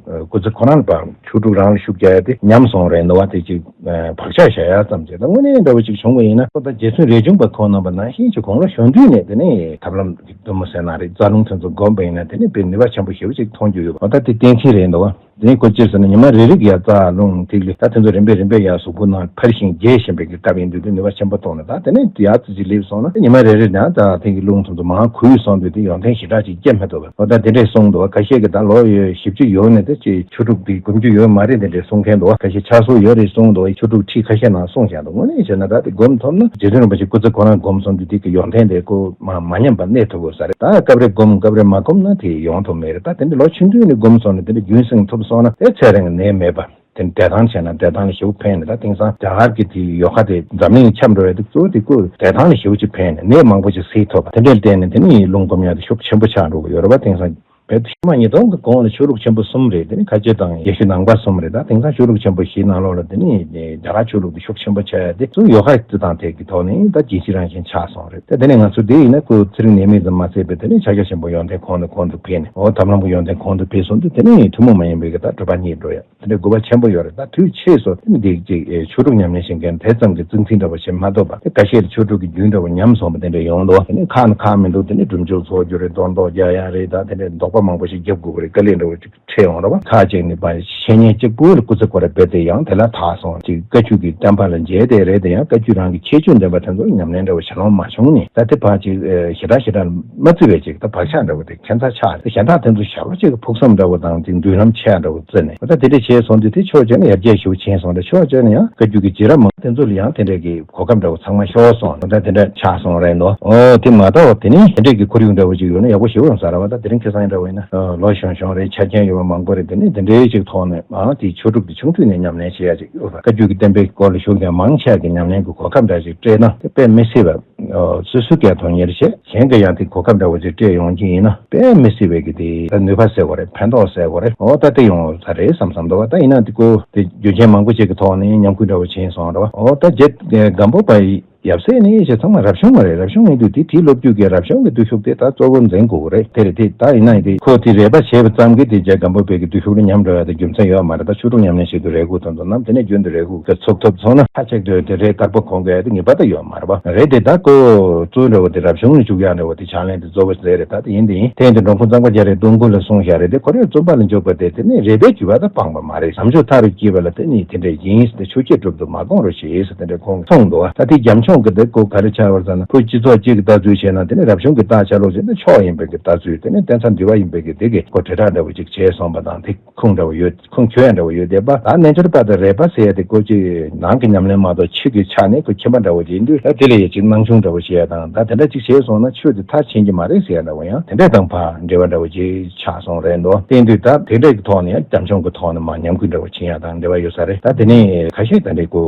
སྐུ་ཚེ་ཁོ་རང་ལ་ཕར་ཆོས་དྲུག་རང་ལ་ཤུགས་རྒྱག་ཡ་དེ་ཉམས་སོང་རེད་འདུག་བ། དེ་ཅིག་བག་ཆགས་བཞག་ཡ་ཙམ་བྱས། ད་དངོས་གནས་འདྲ་བོ་ཅིག་བྱུང་བ་ཡིན་ན་ཁོ་ད་རྗེ་བཙུན་རས་ཆུང་པ་ཁོང་རྣམ་པ་ནང་བཞིན་ཅིག་གོང་ལ་གཞོན་དུས་ནས་དེ་ནས་ཐབས་ལམ་གཏུམ་མོ་ཟེར་ན་རེད། རྩ་རླུང་དེ་ཚོ་བསྒོམས་པ་ཡིན་ན་དེ་ནས་དཔེ་ནུས་པ་ཆེན་པོ་ཞེ་པོ་ཅིག་མཐོང་རྒྱུ་ཡོད་པ། ད་དེ་གཏན་འཁེལ་རེད་འདུག་བ། དེ་ནས་ཁོ་ཅི་ཟེར་ན་ཉི་མ་རེ་རེ་གི་ཡ་རྩ་རླུང་ཐིག་ལེ་ད་དེ་ཚོ་རིམ་པས་རིམ་པས་ཡ་གཟུགས་པོ་ནང་འཕར་ཞིང་རྒྱས་བཞིན་པའི་གི་སྐབས་ཡིན་དུས་དེ་ནུས་པ་ཆེན་པོ་ཐོག་ནས། ད་དེ་ནས་ཡ་ཙི་ཅིག་སླེབས་སོང་ན་ཉི་མ་རེ་རེ་ནང་ད་ཐིག་གི་རླུང་དེ་ཚོ་མང་ཁུལ་སོང་དུས་དེ་ཡོན་ཏན་ཞེ་དྲག་ཅིག་སྐྱེ་མི་ཐུབ་པ། འོ་ད་དེ་འདྲས་གསུངས་འདུག་ཁ་ཤས་ཀྱིས་ད་ལོ་བཞི་བཅུ་ཡོལ་ནས་དེ་ཅིག་ཆོས་དྲུག་དེ་སྒོམ་རྒྱུ་ཡོད་མ་རེད་དེ་འདྲས་གསུང་མཁན་འདུག་ཁ་ཤས་ཕྱག་སྲོལ་ཡོད་རེད་གསུངས་འདུག་ཆོས་དྲུག་ཁྲིད་ཁ་ཤས་ནང་གསུངས་བཞག་འདུག་དངོས་གནས་བྱས་ན་ད་དེ་སྒོམ་ཐུབ་ན་རྗེ་བཙུན་རིན་པོ་ཆེ་སྐུ་ཚེ་ཁོ་རང་སྒོམ་སོང་དུས་དེ་གི་ཡོན་ཏན་དེ་ཁོ་མ་མ་ཉམས་པ་གནས་ཐུབ་དགོས་ས་རེད། ད་སྐབས་རེ་སྒོམ་སྐབས་རེ་མ་སྒོམ་ན་དེ་ཡོང་ཐུབ་མེད་རེད། ད་དེ་འདྲ་ལོ་ཆུང་དུས་ནས་སྒོམ་སོང་ནས་དེ་འདྲ་རྒྱུན་བསྲིང་ཐུབ་སོང་ན་དེ་ཚེ་རིང་ནད་མེད་པ། དེ་བདེ་ཐང་བྱས་ན་བདེ་ཐང་ལ་ཞེ་པོ་ཕན་ནས། ད་དེང་སང་རྒྱ་གར་གྱི་དེའི་ཡོ་ག་དེ་འཛམ་གླིང་ཁྱབ་འགྲོ་བའི་དེ་གཙོ་བོ་དེ་ཀོ་བདེ་ཐང་ལ་ཞེ་པོ་ཅིག་ཕན་ནས་ནད་མང་པོ་ཅིག་སེལ་ཐུབ་པ། དེ་འདྲའི་བརྟེན་ནས་དེ་ནི་རླུང་སྒོམ་ཡག་དེ་ཤུགས་ཆེན་པོ་ཆགས་འགྲོ་གི་ཡོད་རེད་པ། དེང་སང་བོད་དུ་ཕྱི་མ་ཉིས་སྟོང་གི་གོང་ལ་ཆོས་ལུགས་ཆེན་པོ་གསུམ་རེད། དེ་ནི་ཁ་ཆེ་དང་ཡེ་ཤུ་ནང་པ་གསུམ་རེད། ད་དེང་སང་ཆོས་ལུགས་ཆེན་པོ་བཞི་ནང་ལོགས་ལ་དེ་ནི་རྒྱ་གར་ཆོས་ལུགས་དེ་ཤུགས་ཆེན་པོ་ཆགས་ཡ་དེ་གཙོ་བོ་ཡོ་ག་དེ་དང་དེ་གི་ཐོག་ནས་ད་རྒྱལ་སྤྱི་རང་བཞིན་ཆགས་སོང་རེད། ད་དེ་ནི་ང་ཚོ་དེ་ཡིན་ན་ཁོ་ཚེ་རིང་ནད་མེད་ཙམ་མ་ཟད་པའི་དེ་ནི་ཕྱག་རྒྱ་ཆེན་པོ་ཡོན་ཏན་གོང་ནས་གོང་དུ་འཕེལ་ནས། འོ་ཐབས་ལམ་གྱི་ཡོན་ཏན་གོང་དུ་འཕེལ་སོང་དུས་དེ་ནི་ཐུན་མོང་མ་ཡིན་པའི་གི་ད་གྲུབ་པ་རྙེད་འགྲོ་ཡ། དེ་འདྲའི་དགོས་པ་ཆེན་པོ་ཡོད་རེད། ད་དུས་ཆེས་སོ་དེ་ནི་འདི་ཅིག་ཨེ་ཆོས་དྲུག་ཉམས་ལེན་བྱེད་མཁན་དེ་ཙམ་གྱི་གཙང་ཚིག་འདྲ་བོ་བྱེད་མ་ཐུབ་པ། དེ་ཁ་ཤས་ལ་ཆོས་དྲུག་གི་རྒྱུན་འདྲ་བོ་ཉམས་སོང་བ་དེ་འདྲ་ཡོང་འདུག་དེ་ནི་ཁག་ནི་ཁག་མི་འདུག་དེ་ནི་སྒྲུབ་མཆོད་ཚོགས་རྒྱུ་རེད། མདོ་མདོ་རྒྱག་ཡ་རེད། ད་དེ་འདྲའི་དོགས་པ་མང་པོ་ཞིག་རྒྱབ་དགོས་ཀྱི་རེད། དཀའ་ལས་འདྲ་བོ་ཅིག་འཕྲད་ཡོང་རེད་བ། ཁག་ཅིག་ནི་བཤེས་གཉེན་གཅིག་པུ་ལ་སྐུ་ཚེ་ཁོ་ར་རྦད་དེ་ཡང་དེ་ལ་ཐག་སོང་ཅིག་བཀའ་བརྒྱུད་ཀྱི་བསྟན་པ་ལ་མཇལ་བསྡད་རེད། དེ་ཡང་བཀའ་བརྒྱུད་རང་གི་ཁྱད་ཆོས་ལྡན་པ་དེ་ཚོ་ཉམས་ལེན་འདྲ་བོ་བྱེད་ལོང་མ་བྱུང་ནས། ད་དེ་ཕར་ཅིག་ཨེ་ཞེ་དྲག་ཞེ་དྲག་མ་བརྩི་བའི་ཅིག་ད་བག་ཆགས་འདྲ་བོ་དེ་ཁྱད་མཚར་ཆགས། དེ་གཞན་དག་དེ་ཚོ་ཞེ་པོ་ཅིག་ཕུགས་བསམ་འདྲ་བོ་དང་ཅིག་མདུན་ལམ་ཆེ་འདྲ་བོ་བརྩིས་ནས། ད་དེ་འདྲ་བྱས་སོང་དུས་དེ་ཕྱོགས་གཅིག་ནས་ཡར་རྒྱས་ཞེ་པོ་ཕྱིན་སོང་། དེ་ཕྱོགས་གཅིག་ནས་ཡང་བཀའ་བརྒྱུད་ཀྱི་རྗེས་རབས་མང་དེ་ཚོ་ལ་ཡང་དེ་འདྲའི་གི་གོ་སྐབས་འདྲ་བོ་ཚང་མ་ཤོར་སོང་། ད་དེ་འདྲ་ཆགས་སོང་རེད་འདུག་འོ་དེ་མ་གཏོགས་དེ་ནི་དེ་འདྲའི་གི་ཁོར་ཡུག་འདྲ་བོ་ཅིག་ཡོད་ན་ཡག་པོ་ཞེ་པོ་ཡོང་ས་རེད་བ། ད་དེ་རིང་ཁ་སང་འདྲ་བོ་ཡིན་ན་ལོ་གཞོན་གཞོན་རེད། ཆ་རྐྱེན་ཡོད་པ་མང་པོ་རེད། དེ་ནི་དེ་འདྲའི་ཅིག་ཐོག་ནས་ཨ་དེ་ཆོས་དྲུག་དེ་ཆུང་དུས་ནས་ཉམས་ལེན་བྱེད་ཡ་ཅིག་ཡོད་པ། བཀའ་བརྒྱུད་ཀྱི་བསྟན་པའི་སྐོར་ལ་ཞུགས་མཁན་མང་ཆེ་བ་གི་ཉམས་ལེན་གྱི་གོ་སྐབས་འདྲ་ཞིག་སྤྲད་ན་དེ་དཔེ་མི་སྲིད་པ། སོ་སོའི་སྐད་ཐོག་ཉེར་བྱས་གཞན་གྱི་ཡང་དེ་གོ་སྐབས་འདྲ་བོ་ཅིག་སྤྲད་ཡོང་གི་ཡིན་ན་དཔེ་མི་སྲིད་པའི་གི་དེ་ད་ནུས་པ་ཟེར་དགོས་རེད། ཕན་ཐོགས་ཟེར་དགོས་རེད། འོ་ད་དེ་ཡོང་ས་རེད་བསམ་བསམ་འདུག་བ། ད་ཡིན་ན་དེ་ཁོ་དེ་རྒྱུ་རྐྱེན་མང་པོ་ཅིག་གི་ཐོག་ནས་ཉམས་རྒུད་འདྲ་བོ་ཕྱིན་སོང་རེད་བ། འོ་ད་རྗེ་སྒམ་པོ་པ་ཡི་ཡབ་སྲས་ནི་ཞེས་ཚང་མ་རབ་བྱུང་མ་རེད། རབ་བྱུང་ཡིན་དུས་དེ་དེའི་ལོ་རྒྱུས་ཀྱི་རབ་བྱུང་གི་བརྟུལ་ཞུགས་དེ་ད་གཙོ་བོ་འཛིན་དགོས་ཀྱི་རེད། དེ་རེད། དེ་ད་ཡིན་ན་ཡིན་དེ་ཁོ་དེ་རས་པ་བྱས་པ་ཙམ་གྱིས་དེ་རྗེ་སྒམ་པོ་པའི་གི་བརྟུལ་ཞུགས་ལ་ཉམས་འགྲོ་ཡ་དེ་རྒྱུ་མཚན་ཡོད་མ་རེད། ད་ཆོས་དྲུག་ཉམས་ལེན་བྱེད་དུས་རས་ཁུག་དེ་ཚོ་བསྣམས། དེ་ནས་རྒྱུན་དུ་རས་ཁུག་གི་ཚུགས་ཐུབ་སོང་ན་ཁ་ཅིག་ཏུ་དེ་རས་རྟག་པར་གོན་དགོས་ཡ་དེ་ངེས་པར་དུ་ཡོད་མ་རེད་པ། རེད་དེ་ད་ཁོ་གཙོ་བོ་འདྲ་བོ་དེ་རབ་བྱུང་ལ་འཇུག་ཡ་འདྲ་བོ་དེ་ཕྱག་ལེན་དེ་གཙོ་བོ་ཟེར་རེད། ད་དེ་ཡིན་དེ་ཡིན། དེ་ཡིན་དུས་འགྲོ་མགོན་གཙང་པ་རྒྱ་རས་སྟོང་སྐུ་ལ་གསུངས་བཞག་རེད་དེ། ཁོ་རས་བཙུན་པ་ལ་འཇུག་པ་དེ་དེ་ནས་རས་པའི་བརྒྱུད་པ་དང་སྤངས་པ་མ་རེད། བྱམས་ཆོས་མཐའ་རུ་སྐྱེལ་བ་ལ་དེ་ནི་དེ་འདྲ་ཡིན་ཟེར་ཏེ་ཆོས་བརྒྱད་གྲུབ་ཏུ་མ་དགོངས་རོ་ཞེས་ཟེར་དེ་འདྲ་ཁོང་གིས་གསུངས་འདུག་བ། ད་དེ་རྒྱབ་ལྗོངས་ཀྱི་དེ་ཁོ་ག་རེ་ཆགས་པར་ཟེར་ན་ཁོ་སྤྱི་ཚོགས་གཅིག་གི་ལྟ་ཚུལ་བྱས་ན་དེ་ནི་རབ་བྱུང་གི་རྟགས་ཆ་ལུགས་ཟེར་ན་མཆོག་ཡིན་པའི་གི་ལྟ་ཚུལ། དེ་ནི་བསྟན་ས་འདུལ་བ་ཡིན་པའི་གི་དེ་གི་ཁོ་དྲིལ་བསྒྲགས་འདྲ་བོ་ཅིག་བྱས་སོང་བ་དང་དེ་ཁུངས་འདྲ་བོ་ཡོད། ཁུངས་འཁྱོལ་ཡ་འདྲ་བོ་ཡོད་བསྡད་པ། ད་རྣལ་འབྱོར་པ་དང་རས་པ་ཟེར་ཡ་དེ་ཁོ་ཅིག་ནང་གི་ཉམས་ལེན་མ་གཏོགས་ཕྱི་གི་ཆ་ནས་ཁོ་ཁྱིམ་པ་འདྲ་བོ་ཅིག་ཡིན་དུས་ད་དེ་ལ་ཡ་ཅིག་སྣང་ཆུང་འདྲ་བོ་བྱེད་ཡ་དང་། ད་དེ་འདྲ་ཅིག་བྱས་སོང་ན་ཆོས་དེ་མཐར་ཕྱིན་གྱི་མ་རེད་ཟེར་ཡ་འདྲ་བོ་ཡང་དེ་འདྲ་དང་ཕར་འབྲེལ་བ་འདྲ་བོ་ཅིག་ཆགས་སོང་རེད་འདུག་བསྟན་དུས་ད་དེ་འདྲ་གི་ཐོག་ནས་ཡང་རྒྱབ་ལྗོངས་ཀྱི་ཐོག་ནས་མར་ཉམས་རྒུད་འདྲ་བོ་ཕྱིན་ཡ་དང་འབྲེལ་བ་ཡོད་ས་རེད། ད་དེ་ནས་ཁ་ཤས་ད་འདྲ་ཁོ་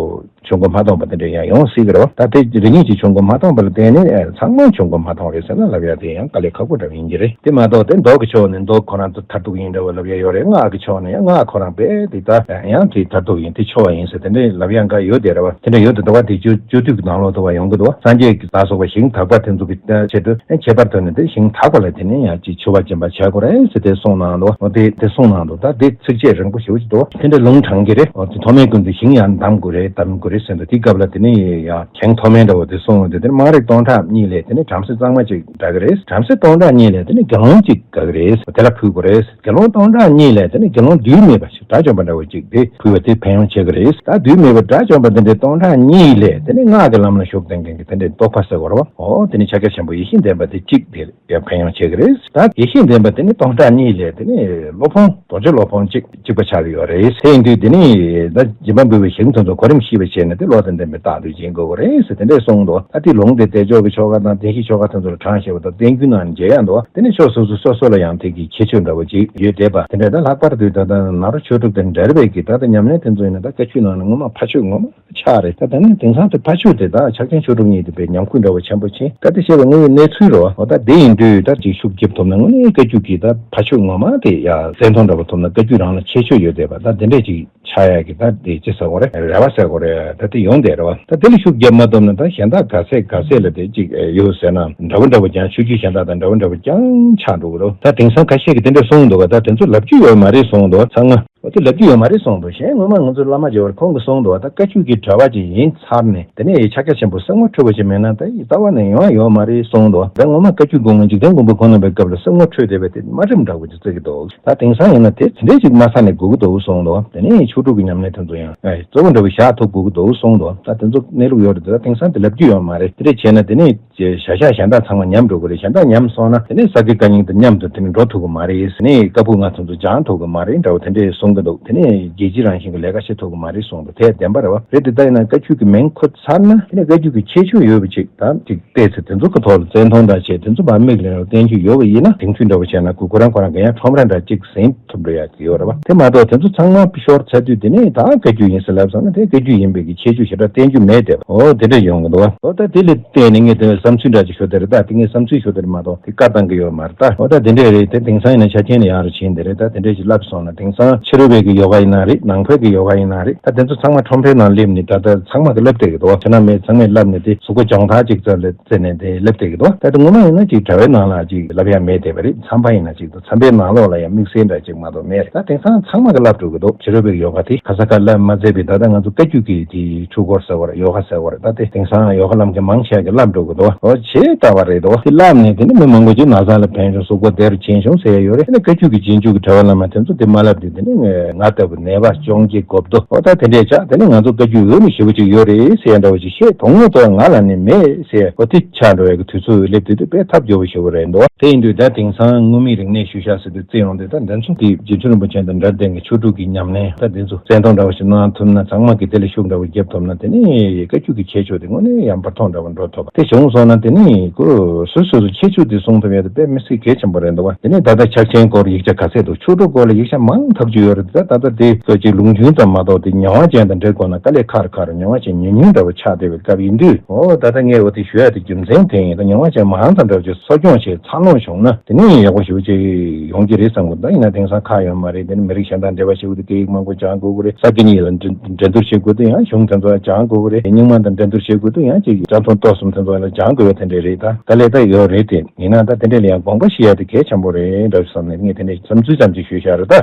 ཆོས་མགོན་མ་ཐོགས་པ་དེ་འདྲ་ཡང་ཡོང་སྲིད་ཀྱི་རེད་བ། ད་དེ་རེ་གཉིས་ཀྱི་ཆོས་མགོན་མ་ཐོགས་པ་ལ་བརྟེན་ནས་ཚང་མ་ཆོས་མགོན་མ་ཐོགས་རེད་ཟེར་ན་ལབ་ཡ་དེ་ཡང་དཀའ་ལས་ཁག་པོ་འདྲ་བ་ཡིན་གྱི་རེད། དེ་མ་གཏོགས་དེ་མདོ་གི་ཕྱོགས་ནས་མདོ་ཁོ་རང་ཚོ་མཐར་ཐུག་ཡིན་འདྲ་བ་ལབ་ཡ་ཡོད་རེད། སྔགས་ཀྱི་ཕྱོགས་ནས་ཡང་སྔགས་ཁོ་རང་དཔེ་དེ་ད་ཡང་དེ་མཐར་ཐུག་ཡིན། དེ་ཆོས་ཡིན་ཟེར་དེ་འདྲའི་ལབ་ཡ་འགའ་ཡོད་དེ་རེད་བ། དེ་འདྲ་ཡོད་དེ་འདུག་བ། དེ་སྤྱོད་སྤྱོད་བསྡུས་ཀྱི་ནང་ལོགས་འདུག་བ་ཡོང་གི་འདུག་བ། སངས་རྒྱས་ཀྱི་ལ་སོགས་པ་ཞིང་དག་པ་དེ་ཚོ་གི་ཆེད་དུ་ཁྱད་པར་དུ་ནི་དེ་ཞིང་དག་པ་ལ་དེ་ནས་ཡང་ཅིག་མཆོད་པ་སྦྱིན་པ་བྱ་དགོས་རེད་ཟེར་དེ་གསུངས་གནང་འདུག་བ། དེ་དེ་གསུངས་གནང་འདུག་ད་དེ་ཚིགས་བཅད་རིང་པོ་ཞེ་པོ་ཅིག་འདུག་བ། དེ་འདྲ་ལུང་དྲངས་ཀྱི་རེད། འོ་དེ་ཐོགས་མེད་ཀུན་ཏུ་ཞིང་ཡང་འདམ་དགོས་རེད། འདམ་དགོས་རེད་ཟེར་འདུག་དེ་སྐབས་ལ་དེ་ནས་ཡང་གྱང་ མཐོ་དམན་འདྲ་བོ་དེ་གསུངས་ཡོང་དུས་དེ་ནི་དམངས་རིགས་སྟོང་ཕྲག་གཉིས་ལས་དེ་ནི་བྲམ་ཟེ་གཙང་མ་གཅིག་དགའ་གི་རེད། བྲམ་ཟེ་སྟོང་ཕྲག་གཉིས་ལས་དེ་ནི་དགེ་སློང་གཅིག་དགའ་གི་རེད། དེ་ལ་ཕུལ་དགོས་རེད། དགེ་སློང་སྟོང་ཕྲག་གཉིས་ལས་དེ་ནི་དགེ་སློང་རྡུལ་མེད་པ་ཞིག་དགྲ་བཅོམ་པ་འདྲ་བོ་གཅིག་དེ་ཕུལ་བ་དེ་ཕན་ཡོན་ཆེ་གི་རེད། ད་རྡུལ་མེད་པ་དགྲ་བཅོམ་པ་དེ་འདྲའི་སྟོང་ཕྲག་གཉིས་ལས་དེ་ནི་སྔགས་ཀྱི་ལམ་ལ་ཞུགས་ལྡན་མཁན་གྱི་དེ་འདྲའི་རྟོགས་པ་ཟེར་དགོས་རེད་བ། འོ་དེ་ནི་ཕྱག་རྒྱ་ཆེན་པོ་ཡིད་བཞིན་ལྡན་པ་དེ་གཅིག་དེ་ཡང་ཕན་ཡོན་ཆེ་གི་རེད། ད་ཡིད་བཞིན་ལྡན་པ་དེ་ནི་སྟོང་ཕྲག་གཉིས་ལས་དེ་ནི་སློབ་དཔོན་རྡོ་རྗེ་སློབ་དཔོན་གཅིག་གཅིག་པ་ཆགས་ཀྱི་ཡོད་རེད། དེ་ཡིན་དུས་དེ་ནི་ད་སྦྱིན་པ་འབུལ་བའི་ཞིང་དེ་ཚོ་གོ་རིམ་ཤེས་པ་བྱས་ནས་དེ་བློ་དེ་ལྡན་པའི་རྟག་ཏུ་སྦྱིན་དགོས་ཀྱི་རེད་ཟེར་དེ་འདྲས་གསུངས་འདུག་ད་དེ་ལུང་དེ་བདེ་མཆོག་གི་ཆོ་ག་དང་བདེན་བཞིའི་ཆོ་ག་དེ་ཚོ་ལ་དྲངས་བཞག་པ་དང་བསྟན་འགྱུར་ནང་ནས་མཇལ་ཡག་འདུག་དེ་ནི་ཕྱོགས་སོ་སོ་སོ་སོ་ལ་ཡང་དེ་གི་ཁྱད་ཆོས་འདྲ་བོ་ཅིག་ཡོད་བསྡད་པ་དེ་འདྲས། ད་ལྷག་པར་དུ་ད་ལྟ་ནཱ་རོ་ཆོས་དྲུག་དང་འབྲེལ་བའི་གི་ད་ལྟ་ཉམས་ལེན་དེ་ཚོ་ཡིན་ན་ད་བཀའ་བརྒྱུད་ནང་ནས་སྔོན་མ་ཕ་ཆོས་ངོ་མ་ཆགས་རེད། ད་དེ་ནི་དེང་སང་དེ་ཕ་ཆོས་དེ་དང་ཕྱག་ཆེན་ཆོས་དྲུག་གཉིས་དེ་དཔེ་ཉམས་རྒུད་འདྲ་བོ་ཆེན་པོ་ཕྱིན། ད་དེ་བཤད་པའི་དངོས་ཡོད་གནས་ཚུལ་རེད་བ། འོ་ད་དེ་ཡིན་དུས་ད་ཅིག་ཤུགས་རྒྱབ་ཐུབ་ན་དངོས་གནས་བཀའ་བརྒྱུད་ཀྱི་ད་ཕ་ཆོས་ངོ་མ་དེ་ཡ་བཙན་ཐོང་འདྲ་བོ་ཐུབ་ན་བཀའ་བརྒྱུད་རང་ལ་ཁྱད་ཆོས་ཡོད་བསྡད་པ་ད་དེ་འདྲས་ཅིག་ཆགས་ཡག་གི་ད་དེ་ཅི་ཟེར་དགོས་རེད། རེ་བ་ཟེར་དགོས་རེད། ད་དེ་ཡོང་བསྡད་རེད་བ། ད་དེ་ལ་ཤུགས་རྒྱབ་མ་ཐུབ་ན་ད་གཞན་དག་ག་ཚད་ག་ཚད་ལ་དེ་ཅིག་ཡོད་ཟེར་ན་འདྲ་བོ་འདྲ་བོ་ཀྱང་ཆོས་བརྒྱུད་གཞན་དག་དང་འདྲ་བོ་འདྲ་བོ་ཀྱང་ཆགས་འགྲོ་གི་རེད། ད་དེང་སང་ཁ་ཤས་ཀྱིས་དེ་འདྲས་གསུངས་འདུག་ག་ད་དེ་ཚོ་ལབ་རྒྱུ་ཡོད་མ་རེད་གསུངས་འདུག་ཚང་མ། འོ་དེ་ལབ་རྒྱུ་ཡོད་མ་རེད་གསུངས་འདུག་གཞན་ངོ་མ་ང་ཚོའི་བླ་མ་མཇལ་བར་ཁོང་གིས་གསུངས་འདུག་ད་བཀའ་བརྒྱུད་ཀྱི་གྲྭ་པ་ཅིག་ཡིན་ཚར་ནས་དེ་ནས་ཕྱག་རྒྱ་ཆེན་པོ་སེམས་ངོ་འཕྲོད་པ་ཞིག་མེད་ན་ད་ཡི་རྩ་བ་ནས་ཡོང་ཡ་ཡོད་མ་རེད་གསུངས་འདུག་ད་ངོ་མ་བཀའ་བརྒྱུད་སྐུ་ངོ་འཇིག་རྟེན་མགོན་པོ་ཁོང་རྣམ་པའི་སྐབས་ལ་སེམས་ངོ་འཕྲོད་བསྡད་པ་དེ་མ་འགྲིག་འདྲ་བོ་ཅིག་བརྩི་གི་འདུག་ད་དེང་སང་ཡིན་ན་དེ་དེ་འདྲས་ཅིག་མ་ཚར་ནས་དགོས་ཀྱི་འདུག་གསུངས་འདུག་དེ་ནས་ཆོས་དྲུག་གི་ཉམས་ལེན་དེ་ཚོ་ཡང་གཙོ་བོ་འདྲ་བོ་བཞག་ཐུབ་དགོས་ཀྱི་འདུག་གསུངས་འདུག་ད་དེ་ཚོ་གནས་ལུགས་ཡོད་རེད། ད་དེང་སང་དེ་ལབ་རྒྱུ་ཡོད་མ་རེད། དེ་འདྲས་བྱས་ན་དེ་ནས་ཀྱི་བྱ་བཞག་གཞན་དག་ཚང་མ་ཉམས་འགྲོ་གི་རེད། གཞན་དག་ཉམས་སོང་ན་དེ་ནས་ས་དགེ་བཀའ་རྙིང་དང་མཉམ་དུ་དེ་ནས་འགྲོ་ཐུབ་ཀྱི་མ་རེད། དེ་ནས་བཀའ་པོད་ལྔ་ཚང་ཚོ་སྦྱང་ཐུབ་ཀྱི་མ་རེད་འདྲ་བོ་དེ་འདྲས་གསུང་གི་འདུག་དེ་ནས་རྒྱལ་སྤྱིའི་རང་བཞིན་གྱི་ལས་ཀ་བྱེད་ཐུབ་ཀྱི་མ་རེད་གསུངས་འདུག་དེ་བདེན་པ་རེད་བ། རེད་དེ་ལྟ་ཡིན་ན་བཀའ་བརྒྱུད་ཀྱི་མིང་ཁུར་ཚར་ན་དེ་ནས་བཀའ་བརྒྱུད་ཀྱི་ཁྱད་ཆོས་ཡོད་པ་ཅིག་ད་ཅིག་བལྟས་ཚེ་དེ་ཚོ་གི་ཐོག་ལ་བཙན་མཐོང་འདྲ་བྱས་དེ་ཚོ་བར་མིག་ལ་བསྟན་རྒྱུ་ཡོད་པ་ཡིན་ན་དེང་དུས་འདྲ་བོ་བྱས་ན་ཁོ་ཁོ་རང་ཁོ་རང་གི་ཡང་ཁྲོམ་ར་འདྲ་ཅིག་ཟིན་ཐུབ་འགྲོ་ཡ་ཡོད་རེད་བ། དེ་མ་གཏོགས་དེ་ཚོ་ཚང་མ་ཤོར་ཚར་དུས་དེ་ནས་ད་བཀའ་བརྒྱུད་ཡིན་ཟེར་ལབ་སོང་ན་དེ་བཀའ་བརྒྱུད་ཡིན་པའི་གི་ཁྱད་ཆོས་ཞེ་དྲག་བསྟན་རྒྱུ་མེད་དེ། འོ་དེ་འདྲ་ཡོང་གི་འདུག་བ། འོ་ད་དེ་ལ་བརྟེན་ནས་ངས་དེ་བསམ་ཚུལ་འདྲ་ཅིག་ཞུ་དེ་རེད། ད་དེ་ངས་བསམ་ཚུལ་ཞུ་དེ་རེད་མ་གཏོགས་དེ་བཀའ་བཏང་གི་ཡོད་མ་རེད། ད་འོ་ད་དེ་འདྲས་རེད། དེ་དེང་སང་ཡིན་ན་ཆ་རྐྱེན་ལ་ཡང་རུ་ཕྱིན་དེ་རེད། ད་དེ་འདྲས་ཅིག་ལབ་སོང་ན་དེང་སང་ཕྱི་རོལ་པའི་གི་ཡོ་ག་ཡིན་ན་རེད། ནང་པའི་གི་ཡོ་ག་ཡིན་ན་རེད། ད་དེ་ཚོ་ཚང་མ་ཁྲོམ་རའི་ནང་སླེབས་ནས་ད་ལྟ་ཚང་མ་གི་ལབ་བསྡད་གི་འདུག་བ། ཁྱོད་ན་མེད་ཚང་མས་ལབ་ནས་དེ་གཟུགས་པོ་སྦྱོང་ཐག་ཅིག་ཙམ་ལས་བརྩིས་ནས་དེ་ལབ་བསྡད་ཀྱི་འདུག་ད་དེ་ངོ་མ་ཡིན་ན་ཅིག་གྲྭ་བའི་ནང་ལ་ཅིག་ལབ་ཡ་མེད་བསྡད་པ་རེད། མཚམས་པ་ཡིན་ན་ཅིག་ཏུ་མཚམས་པའི་ནང་ལོགས་ལ་ཡང་དམིགས་བསལ་འདྲ་ཅིག་མ་གཏོགས་མེད་རེད། ད་དེང་སང་ཚང་མ་གི་ལབ་འགྲོ་གི་འདུག་ཕྱི་རོལ་པའི་ཡོ་ག་དེ་ག་ས་ག་ལབ་མ་ཚད་པའི་ད་ལྟ་ང་ཚོ་བཀའ་བརྒྱུད་ཀྱི་དེ་འཁྲུལ་འཁོར་ཟེར་བ་རེད། ཡོ་ག་ཟེར་བ་རེད། ད་དེ་དེང་སང་ཡོ་ག་ལམ་གྱི་མང་ཆེ་གི་ལབ་འགྲོ་གི་འདུག་འོ་བྱས་ལྟ་བ་རེད་འདུག་དེ་ལབ་ནས་དེ་ནི་མི་མང་པོ་ཅིག་ན་ཚ་ལ་ཕན་ཞིང་གཟུགས་པོ་བདེ་རུ་ཕྱིན་ཞིང་ཟེར་ཡ་ཡོད་རེད། དེ་ནི་བཀའ་བརྒྱུད་ཀྱི་རྗེས་འཇུག་གི་གྲྭ་བ་བླ་མ་དེ་ཚོ་དེ་མ་ལབ་དུས་དེ་ནི་ང་ལྟ་བུ་ནད་པ་གཅོང་སྐྱེས་གོབ་རྡོ་འོ་ད་དེ་འདྲས་ཆགས། དེ་ནི་ང་ཚོ་བཀའ་བརྒྱུད་འོས་མི་ཞེ་པོ་ཅིག་ཡོད་རེད་ཟེར་ཡ་འདྲ་བོ་ཅིག་བཤད་དོན་དངོས་ཐོག་ང་ལ་ནི་མེད་ཟེར་འོ་དེ་ཆགས་འགྲོ་བའི་གི་དུས་ཚོད་སླེབས་དུས་དེ་དཔེ་ཐབས་སྐྱོ་བོ་ཞེ་པོ་རེད་འདུག་དེ་ཡིན་དུས་ད་དེང་སང་དངོས་མེད་རིག་གནས་ཞུ་བཞག་ཟེར་དུས་བརྩི་ཡོང་དུས་ད་འདི་ཚོ་དེ་རྗེ་བཙུན་རིན་པོ་ཆེ་དང་འདྲ་ལྡན་གྱི་ཆོས་དྲུག་གི་ཉམས་ལེན་ད་འདི་ཚོ་བཙན་ཐོང་འདྲ་བོ་ཞིག་གནང་ཐུབ་ན་ཚང་མ་གི་དེ་ལ་ཤུགས་འདྲ་བོ་རྒྱབ་ཐུབ་ན་དེ་ནི་བཀའ་བརྒྱུད་ཀྱི་ཁྱད་ཆོས་དེ་དངོས་གནས་ཡང་བར་སྟོང་འདྲ་བོ་འགྲོ་ཐུབ་པ་དེ་བྱུང་སོང་ན་དེ་ནི་ཁོ་སོ་སོ་སོ་ཁྱད་ཆོས་དེ་སྲུང་ཐུབ་ཡ་དེ་དཔེ་མི་སྲིད་གལ་ཆེན་པོ་རེད་འདུག་བ། དེ་ནི་ད་ལྟ་ཕྱག་ཆེན་སྐོར་ཡིག་ཆ་ག་ཚད་འདུག་ཆོས་དྲུག་སྐོར་ལ་ཡིག་ཆ་མང་ཐག་ཆོད་ཡོད་རེད། ད་ད་ལྟ་དེ་སྐོར་ཅིག་ལུང་རྒྱུན་ཙམ་མ་གཏོགས་དེ་མྱོང་བ་ཅན་དང་འབྲེལ་དགོས་ན་དཀའ་ལས་ཁག་རེད། ཁག་རེད། མྱོང་བ་ཅན་ཉུང་ཉུང་འདྲ་བོ་ཆགས་བསྡད་པའི་སྐབས་ཡིན་དུས་འོ་ད་ལྟ་ངས་འོ་དེ་ཞུ་ཡ་དེ་རྒྱུ་མཚན་དེ་ཡིན། ད་མྱོང་བ་ཅན་མང་ཙམ་འདྲ་བོ་ཅིག་གསོ་སྐྱོང་བྱས་འཚར་ལོངས་བྱུང་ན་དེ་ནས་ཡག་པོ་ཞེ་པོ་ཅིག་ཡོང་གི་རེད་བསམ་གི་འདུག་ད་ཡིན་ན་དེང་སང་ཁག་ཡོད་མ་རེད། དེ་ནི་མི་རིགས་གཞན་དང་འབྲེལ་བ་བྱེད་དགོས་དུས་སྐད་ཡིག་མང་པོ་སྦྱང་དགོས་ཀྱི་རེད། ས་དགེ་གཉིས་ལ་འགྲན་འགྲན་བསྡུར་བྱེད་དགོས་དུས་ཡང་གཞུང་དེ་ཚོ་སྦྱང་དགོས་ཀྱི་རེད། རྙིང་མ་དང་འགྲན་བསྡུར་བྱེད་དགོས་དུས་ཡང་ཅིག་སྤྱི་མཐུན་ཏོག་གསུམ་དེ་ཚོ་ལ་སྦྱང་དགོས་པ་དེ་འདྲས་རེད། ད་དཀའ་ལས་ད་ཡོད་རེད། དེ་ཡིན་ན་ད་དེ་འདྲས་ལ་ཡང་དགོངས་པ་བཞེས་ཡ་དེ་གལ་ཆེན་པོ་རེད་འདྲ་བསམ་ནས་ངས་དེ་འདྲས་བསམ་ཚུལ་ཙམ་ཅིག་ཞུས་བཞག་རེད། ད་